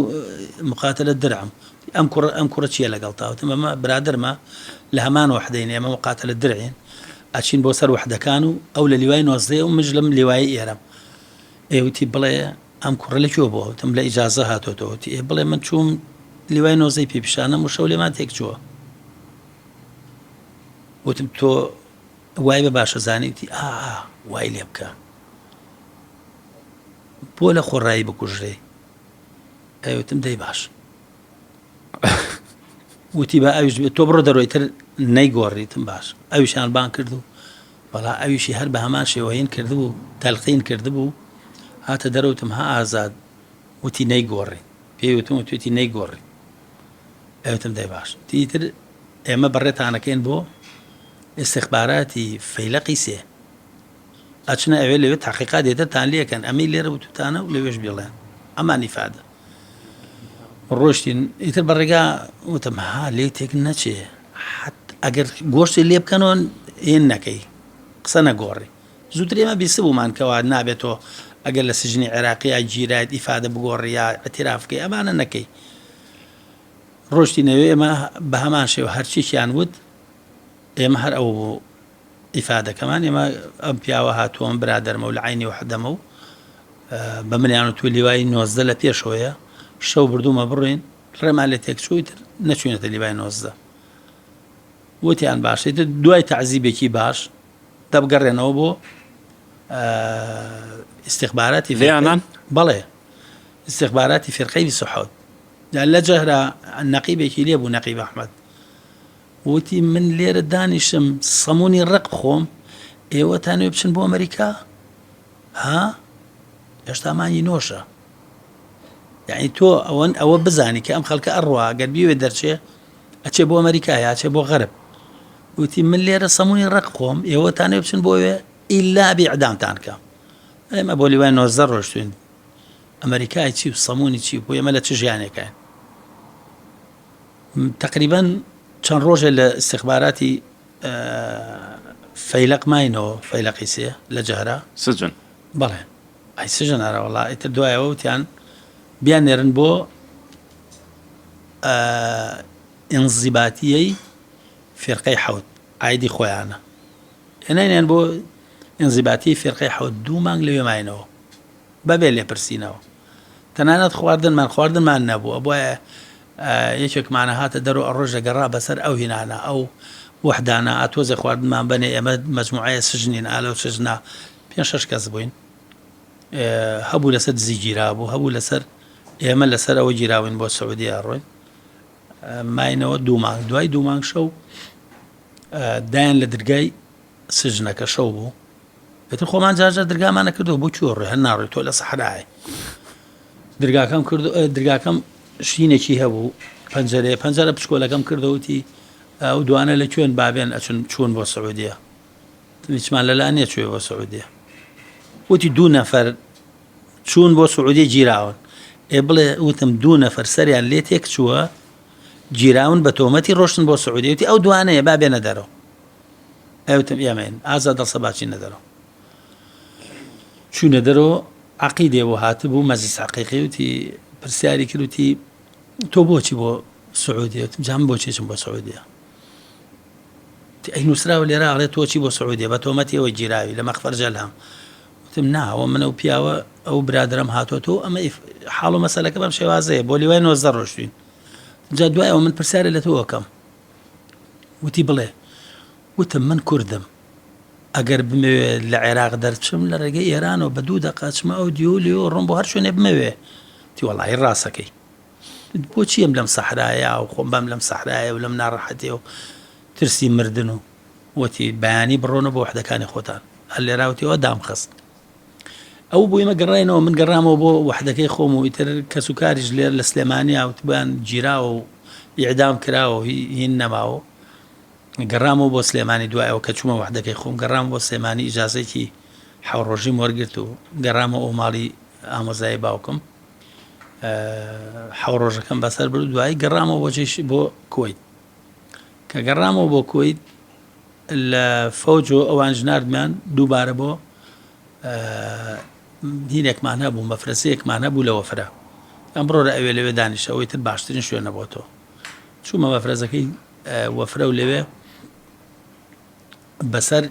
مقاتلە درعم ئەم کوڕە ئەم کوڕە چییە لەگەڵ تا وتم ئەمە برادەرمە لە هەمان وەحدەین ئێمە مقاتلە درعین ئەچین بۆ سەر وەحدەکان و ئەو لە لیوای نۆزدەیە و منش لەم لیوایی ئێرەم ئێ وتی بڵێ ئەم کوڕە لە کوێ بووە وتم لە ئیجازە هاتۆتەوە وتی ئێ بڵێ من چووم لیوای نۆزەی پێ پیشانم و شەو لێمان تێک چووە وتم تۆ وای بە باشە زانی وتی ئا وای لێ بکە بۆ لە خۆڕایی بکوژرێ ئەوتم دەی باش وتی با ئەویش بێت تۆ بڕۆ دەرۆی تر نەیگۆڕیتم باش ئەویشان بان کرد و بەڵا ئەویشی هەر بە هەمان شێوەین کردبوو تەلقین کردبوو هاتە دەرەوتم ها ئازاد وتی نەیگۆڕی پێی وتم وتوێتی نەیگۆڕی ئەوتم دەی باش تیتر ئێمە بەڕێتانەکەین بۆ ئیستخباراتی فەیلەقی سێ ئەچنە ئەوێ لەوێ تاقیقات دێتە تان لێکەن ئەمەی لێرە وتوتانە و لەوێش بیڵێن ئەمان ئیفادە ڕۆشتین ئیتر بە ڕێگا وتم ها لێ تێک نەچێ ئەگەر گۆشتی لێ بکەنەوە هێن نەکەی قسە نەگۆڕی زووتر ئێمە بیستبوومان کەوا نابێتەوە ئەگەر لە سجنی عێراقییا گیرایت ئیفادە بگۆڕی یا اعتراف بکەی ئەمانە نەکەی ڕۆشتینەوێ ئێمە بە هەمان شێوە هەرچیکیان وت ئێمە هەر ئەوە بوو ئیفادەکەمان ئێمە ئەم پیاوە هاتووە من برادەرمە و لە عەینی وەحدەمە و بە منیان وتووە لیوای 19 لە پێشەوەیە شەو بردوومە بڕۆین ڕێمان لێ تێکچوو ئیتر نەچووینەتە لیوای 19 وتیان باشە ئیتر دوای تەعزیبێکی باش دەبگەڕێنەوە بۆ ئیستیخباراتی لێیانان بەڵێ ئیستیخباراتی فیرقەی 27 لە جەهرا نەقیبێکی لێ بوو نەقیب ئەحمەد وتی من لێرە دانیشم سەمونی ڕەق بخۆم ئێوە تانەوێ بچن بۆ ئەمریکا ها هێشتا مانگی نۆشە یعنی تۆ ئەوەن ئەوە بزانی کە ئەم خەڵکە ئەڕوا گەر بیوێ دەرچێ ئەچێ بۆ ئەمریکا یا ئەچێ بۆ غەرب وتی من لێرە سەمونی ڕەق خۆم ئێوە تانەوێ بچن بۆ وێ ئیلا بێ ئەدامتان کە ئێمە بۆ لیوای 19 ڕۆشتوین ئەمریکای چی و سەمونی چی بۆ ئێمە لە چ ژیانێکین تەقریبەن چەند ڕۆژێ لە ئیستیخباراتی فەیلەق ماینەوە فەیلەقی سێ لە جەهرا سجن بەڵێ ئەی سجن ئارە وەڵا ئیتر دوایەوە وتیان بیان نێرن بۆ ئینزیباتیەی فیرقەی حەوت ئایدی خۆیانە هێنانیان بۆ ئینزیباتی فیرقەی حەوت دوو مانگ لەوێ ماینەوە بەبێ لێپرسینەوە تەنانەت خواردنمان خواردنمان نەبوو ئەبوایە یەکێکمان هاتە دەرو ئەڕۆژ دەگەڕا بەسەر ئەو هینانە ئەو وەحدانە ئا تۆزێ خواردنمان بەنێ ئێمە مەجموعەیە سجنین ئا لەو سجنە پێنج شەش کەس بووین هەبوو لەسەر دزی گیرابوو هەبوو لەسەر ئێمە لەسەر ئەوە گیراوین بۆ سعودیە ڕۆین ماینەوە دوو مانگ دوای دوو مانگ شەو دایان لە درگای سجنەکە شەو بوو ئیتر خۆمان جار جار درگامان نەکردەوە بۆ کوێ ڕۆی هەر ناڕۆی تۆ لە سەحرای درگاکەم کرد درگاکەم شینێکی هەبوو پەنجەرەیە پەنجەرە بچکۆلەکەم کردەوتی ئەو دوانە لە کوێن بابێن ئەچون چوون بۆ سعودیە هیچمان لەلا نییە چوێ بۆ سعودیە وتی دوو نەفەر چوون بۆ سعودیە گیراون ئێ بڵێ وتم دوو نەفەر سەریان لێ تێک چووە گیراون بە تۆمەتی ڕۆشتن بۆ سعودیە وتی ئەو دوانەیە با بێنە دەرەوە ئەوتم ئێمەین ئازاد دەڵسە باچینە دەرەوە چوینە دەرەوە عەقیدێ بۆ هاتبوو مەجلس حەقیقی وتی پرسیاری کرد وتی تۆ بۆچی بۆ سعودیە وتم جا من بۆچی چم بۆ سعودیە ئەی نووسراوە لێرە ئەڵێ تۆ چی بۆ سعودیە بە تۆمەتی ئەوە گیراوی لە مەخفەر جەلهەم. وتم نا ئەوە من ئەو پیاوە ئەو برادەرەم هاتۆتەوە ئەمە حاڵ و مەسەلەکە بەم شێوازەیە بۆ لیوای 19 ڕۆشتوین جا دوای ئەوە من پرسیارە لە تۆ ئەکەم وتی بڵێ وتم من کوردم ئەگەر بمەوێ لە عێراق دەرچم لە ڕێگەی ئێرانەوە بە دوو دەقە چمە ئەو دیو لێ ڕۆم بۆ هەر شوێنێ بمەوێ تی وەڵی ڕاستەکەی بۆچی ئەم لەم سەحرایە و خۆم بەم لەم سەحرایە و لەم ناڕەحەتێ و ترسی مردن و وتی بەیانی بڕۆنە بۆ وەحدەکانی خۆتان هەر لێرا وتی ئەوە دامخست ئەو بۆ ئێمە گەڕاینەوە من گەڕامەوە بۆ وەحدەکەی خۆم و ئیتر کەس و کاریش لێر لە سلێمانیا وتبیان گیراوە و ئیعدام کراوە و هین نەماوە گەڕامەوە بۆ سلێمانی دوایەوە کە چوومە وەحدەکەی خۆم گەڕام بۆ سلێمانی ئیجازێکی حەو ڕۆژیم وەرگرت و گەڕامەوە ئەو ماڵی ئامۆزای باوکم حەو ڕۆژەکەم بەسەر برد دوایی گەڕامەوە بۆ جێش بۆ کوەیت کە گەڕامەوە بۆ کوەیت لە فەوج و ئەوانش ناردمیان دووبارە بۆ هینێکمان هەبوو مەفرەسەیەکمان هەبوو لە وەفرە ئەم بڕۆرە ئەوێ لەوێ دانیشە ئەوەی تر باشترین شوێنە بۆ تۆ چوومە مەفرەزەکەی وەفرە و لەوێ بەسەر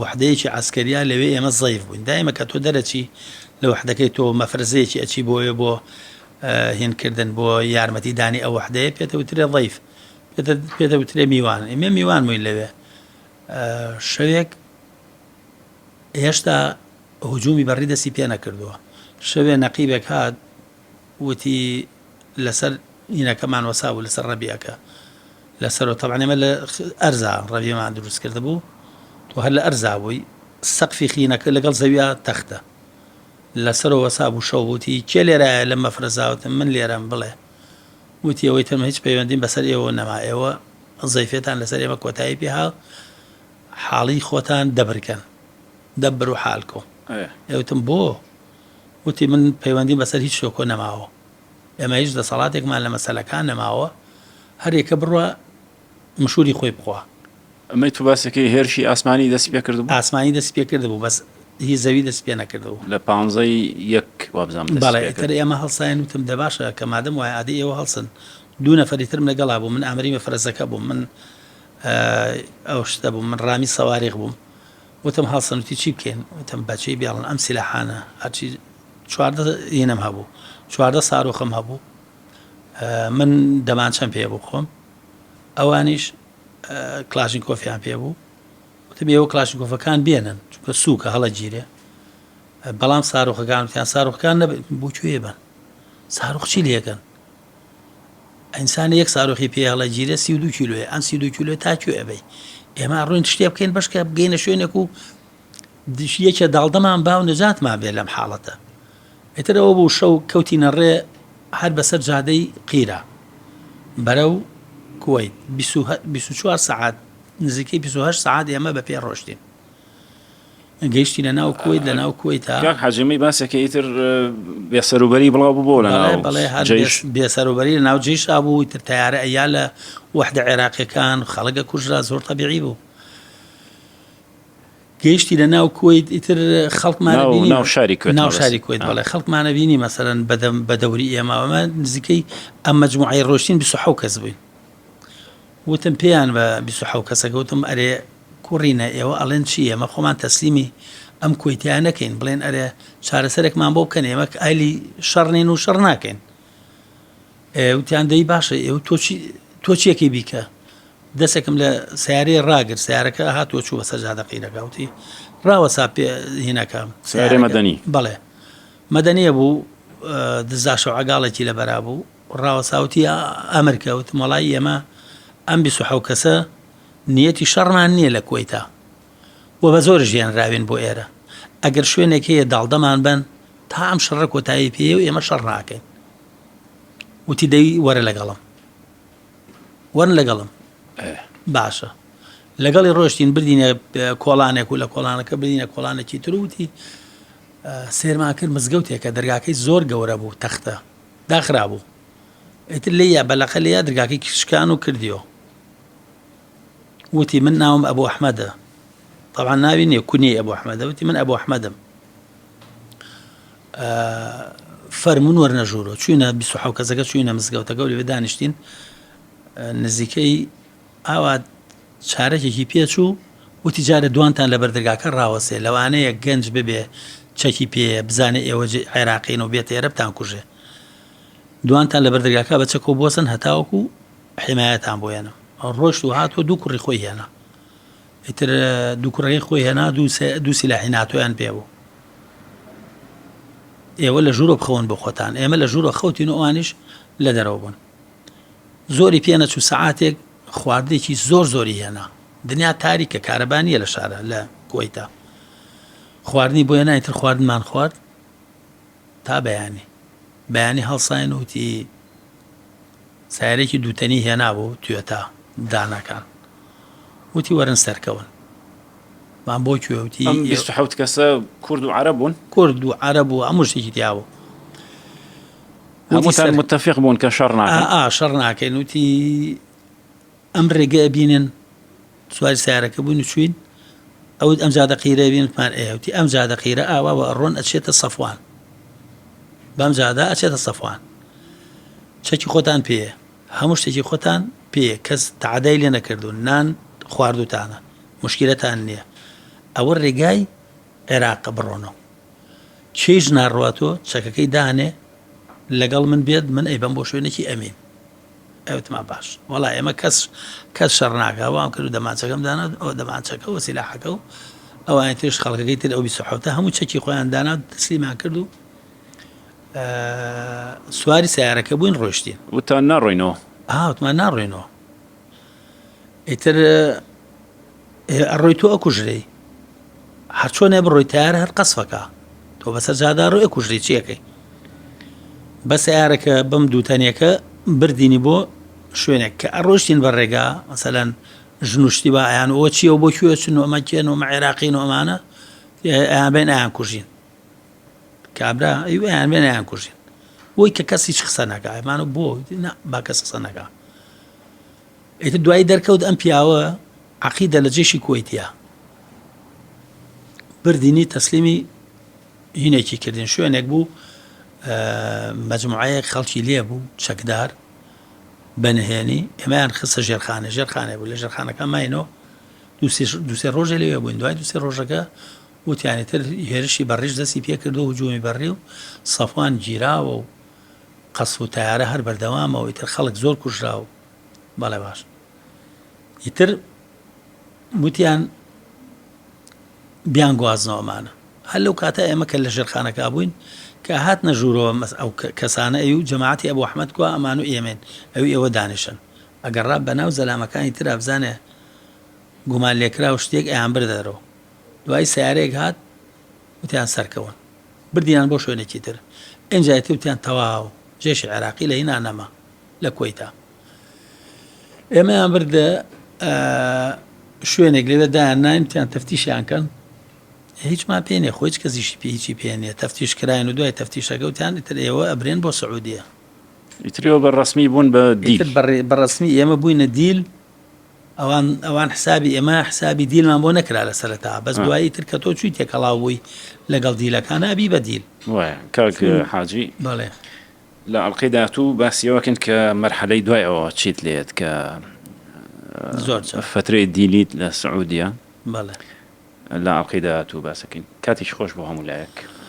وەحدەیەکی عەسکەریا لەوێ ئێمە زەیف بووین دایمە کە تۆ دەرەچی لە وەحدەکەی تۆ مەفرەزەیەکی ئەچی بۆیە بۆ هینکردن بۆ یارمەتی دانی ئەو وەحدەیە پێتە وترێ ضەیف پێتە پێتە وترێ میوان ئێمە میوان بووین لەوێ شەوێک هێشتا هجومی بەڕی دەستی پێ نەکردووە شەوێ نەقیبێک هات وتی لەسەر هینەکەمان وەسابوو لەسەر ڕەبیەکە لەسەرەوە تەبعەن ئێمە لە ئەرزا ڕەبیەمان دروست کردبوو تۆ هەر لە ئەرزا بووی سەقفی خینەکە لەگەڵ زەویا تەختە لەسەرەوە وەسابوو شەو وتی کێ لێرایە لەم مەفرەزا وتم من لێرەم بڵێ وتی ئەوەی ترم هیچ پەیوەندیم بەسەر ئێوە نەما ئێوە زەیفێتان لەسەر ئێمە کۆتایی پێ ها حاڵی خۆتان دەبرکەن دەبر و حالکۆ ئێوتم بۆ وتی من پەیوەندیم بەسەر هیچ شتێکۆ نەماوە ئێمە هیچ دەسەڵاتێکمان لە مەسەلەکان نەماوە، هەر یەکە بڕوا مشوری خۆی بخوا. ئەمەی تۆ باسەکەی هێرشی ئاسمانی دەستی پێ کردبوو؟ ئاسمانی دەستی پێ کردبوو بەس هی زەوی دەستی پێ نەکردبوو. لە پانزەی یەک وابزانم دەستی بەڵێ پێ ئیتر کرد. ئێمە هەڵساین وتم دە باشە کە مادەم وایە ئادەی ئێوە هەڵسن. دوو نەفەری ترم لەگەڵا بوو من ئامری مەفرەزەکە بووم من ئەو شتە بووم من ڕامی سەواریخ بووم. وتم هەڵسن وتی چی بکەین؟ وتم بەجێی بێڵن ئەم سیلاحانە هەرچی 14 هینم هەبوو 14 ساروخم هەبوو من دەمانچەم پێ بوو خۆم ئەوانیش کلاشینکۆفیان پێ بوو وتم ئێوە کلاشینکۆفەکان بێنن چونکە سووکە هەڵەگیرێ بەڵام ساروخەکان وتیان ساروخەکان بۆ کوێ بن ساروخ چی لێکەن ئینسان یەک ساروخی پێ هەڵەگیرێ 32 کیلۆیە ئەم 32 کیلۆ تا کوێ ئەبەی ئێمە ڕوین شتێ بکەین بەشکە بگەینە شوێنێک و یەکێ داڵدەمان با و نەجاتمان بێ لەم حاڵەتە. ئیتر ئەوە بوو شەو کەوتینە ڕێ هەر بەسەر جادەی قیرە بەرەو کوەیت. 24 سەعات نزیکەی 28 سەعات ئێمە بە پێ ڕۆشتین. گەیشتینە ناو کوەیت لە ناو کوەیتا. کاک حاجی ئەمەی باسەکە ئیتر بێسەروبەری بڵاو ببۆوە لە ناو بەڵێ هەر جەیش. بێسەروبەری لە ناو جەیشا بوو ئیتر تەیارە ئەیا لە وەحدە عێراقیەکان خەڵک ئەکوژرا زۆر تەبیعی بوو. گەیشتینە ناو کوەیت ئیتر خەڵکمانە بینی ناو شاری کوێت ناو شاری کوێت بەڵێ خەڵکمانە بینی مەسەرەن بەدەم بە دەوری ئێمە ئەمە نزیکەی ئەم مەجموعەی ڕۆشتین 26 کەس بووین وتم پێیان بە 26 کەسەکە وتم ئەرێ کوڕینە ئێوە ئەڵێن چی ئێمە خۆمان تەسلیمی ئەم کوەیتیان نەکەین بڵێن ئەرێ چارەسەرێکمان بۆ بکەن ئێمە ئایلی شەڕ نین و شەڕ ناکەین وتیان دەی باشە ئێوە تۆ چیەکەی بیکە دەسێکم لە سیارەی ڕاگرت سیارەکە هاتووە چوو بەسەر جادە قیرەکە وتی ڕاوەسا پێ هینەکە سیارەی مەدەنی بەڵێ مەدەنیە بوو دزاشە و عگاڵێکی لە بەرا بوو ڕاوەساوتی ئەمرکە وتم وەڵای ئێمە ئەم 26 کەسە نیەتی شەڕمان نییە لە کوەیتا و بە زۆر ژێنراوین بۆ ئێرە ئەگەر شوێنێک هەیە داڵدەمان بن تا ئەم شەڕە کۆتایی پێ و ئێمە شەڕ ناکەین وتی دەی وەرە لەگەڵم وەرن لەگەڵم باشە لەگەڵی ڕۆشتین بردینە کۆڵانێک و لە کۆڵانەکە بردینە کۆڵانێکی تر وتی سێرمان کرد مزگەوتێکە دەرگاکەی زۆر گەورە بوو تەختە داخرا بوو ئیتر لێیا بەلەقە لێیا دەرگاکەی شکان و کردیەوە وتی من ناوم ئەبوو ئەحمەدە طبعا ناوی نییە کونیە ئەبوو ئەحمەدە وتی من ئەبوو ئەحمەدم فەرموون وەرنە ژوورۆ. چووینە 27 کەسەکە چووینە مزگەوتەکە و لەوێ دانیشتین. نزیکەی ئاوا چارەکێکی پێچوو. وتی جارێ دوانتان لەبەر دەرگاکە ڕاوەستێ لەوانەیە گەنج ببێ چەکی پێیە بزانێ ئێوە عێراقین و بێتە ئێرە بتانکوژێ. دوانتان لەبەر دەرگاکە بە چەکەوە بوەستن هەتاوەکو حیمایەتان بۆ هێنم. ڕۆشت و هات و دوو کوڕی خۆی هێنا. ئیتر دوو کوڕەکەی خۆی هێنا دوو سیلاحی ناتۆیان پێ بوو. ئێوە لە ژوورۆ بخەون بۆ خۆتان. ئێمە لە ژوورۆ خەوتین و ئەوانیش لە دەرەوە بوون. زۆری پێ نەچوو سەعاتێک خواردنێکی زۆر زۆری هێنا. دنیا تاریکە کارەبا نییە لە شارە لە کوەیتا. خواردنی بۆ هێنا ئیتر خواردنمان خوارد تا بەیانی. بەیانی هەڵساین وتی سەیارەیەکی دووتەنی هێنابوو توێتا داناکان. وتی وەرن سەرکەون. مان بۆ کوێ وتی ئەم 27 کەسە کورد و عەرەب بوون؟ کورد و عەرەب و هەموو شتێکی تیا بوو. هەمووتان متفق بوون کە شەڕ ناکەن؟ ئا شەڕ ناکەین. وتی ئەم ڕێگە ئەبینن سواری سیارەکە بووین و چوین ئەوت ئەم جادە قیرە بین وتمان ئێ وتی ئەم جادە قیرە ئاوا وە ئەڕۆن ئەچێتە سەفوان بەم جادە ئەچێتە سەفوان چەکی خۆتان پێیە هەموو شتێکی خۆتان پێیە کەس تەعەدای لێ نەکردوون نان خواردوتانە مشکلەتان نییە ئەوە ڕێگای عێراقە بڕۆنەوە کێیش ناڕواتۆ چەکەکەی دانێ لەگەڵ من بێت من ئەیبەم بۆ شوێنێکی ئەمین. ئەوتمان باش وەڵا ئێمە کەس کەس شەڕ ناکا وام کرد و دەمانچەکەم دانا ئەوە دەمانچەکە و سیلاحەکە و ئەوانی تریش خەڵکەکەی تر ئەو 27 هەموو چەکی خۆیان دانا و تەسلیمان کرد و سواری سیارەکە بووین ڕۆشتین. وتان ناڕۆینەوە؟ ئا وتمان ناڕۆینەوە. ئیتر ئەڕۆی تۆ ئەکوژرێی هەرچۆنێ بڕۆی تارە هەر قەسفەکە تۆ بەسەر جادا ڕۆی ئەکوژری چیەکەی بە سیارەکە بەم دووتەنیەکە بردینی بۆ شوێنێک کە ئەڕۆشتین بە ڕێگا مەسەلەن ژن و شتی با ئەیان ئەوە چییە و بۆ کوێ چن و ئەمە کێن و ئەمە عێراقین و ئەمانە ئەیان بێن ئەیان کوژین کابرا ئەی ئەیان بێن ئەیان کوژین بۆی کە کەس هیچ قسە نەکا ئەمانە بۆ نا با کەس قسە نەکا ئیتر دوایی دەرکەوت ئەم پیاوە عەقیدە لە جێشی کوەیتیە بردینی تەسلیمی هینێکی کردین شوێنێک بوو مەجموعەیەک خەڵکی لێ بوو چەکدار بە نهێنی ئێمەیان خستە ژێرخانە ژێرخانە بوو لە ژێرخانەکە ماینەوە دوسێ ڕۆژێ لەوێ بووین دوای دوسێ ڕۆژەکە وتیانی تر هێرشی بەڕیش دەستی پێکردو هجومی بەڕی و سەفوان گیراوە و قەسف و تەیارە هەر بەردەوامە و ئیتر خەڵک زۆر کوژرا و بەڵێ باش ئیتر وتیان بیان گوازنەوە ئەمانە هەر لەو کاتە ئێمە کە لە ژێرخانەکە بووین کە هاتنە ژوورەوە مەس ئەو کەسانە ئەی و جەماعەتی ئەبو ئەحمەد کوا ئەمان و ئێمەین ئەوی ئێوە دانیشن ئەگەڕا بەناو زەلامەکانی ترا بزانێ گومان لێکراو شتێک ئەیان بردە دەرەوە دوای سەیارەیەک هات وتیان سەرکەون بردیان بۆ شوێنێکی تر ئینجا ئیتر وتیان تەواو جێشی عێراقی لە هینا نەما لە کوەیتا ئێمەیان بردە شوێنێک لەوێ دایان ناین وتیان تەفتیشیان کەن هیچمان پێ نیە خۆ هیچ کەسیشی پێ هیچی پێ نیە تەفتیش کراین و دوای تەفتیشەکە وتیان ئیتر ئێوە ئەبرێن بۆ سعودیە ئیتر ئێوە بە ڕەسمی بوون بە دیل ئیتر بە ڕەسمی ئێمە بووینە دیل ئەوان ئەوان حسابی ئێمە حسابی دیلمان بۆ نەکرا لە سەرەتا بەس دوایی تر کە تۆ چووی تێکەڵاو بووی لەگەڵ دیلەکان ئەبی بە دیل. وایە کاک حاجی. بەڵێ. لە ئەڵقەی داهاتوو باسی ئەوە کەین کە مەرحەلەی دوای ئەوە چیت لێت کە زۆر چاک. فەترەی دیلیت لە سعودیە. بەڵێ. لە ئەڵقەی داهاتوو باسەکەین. کاتێکی خۆش بۆ هەموو لایەک.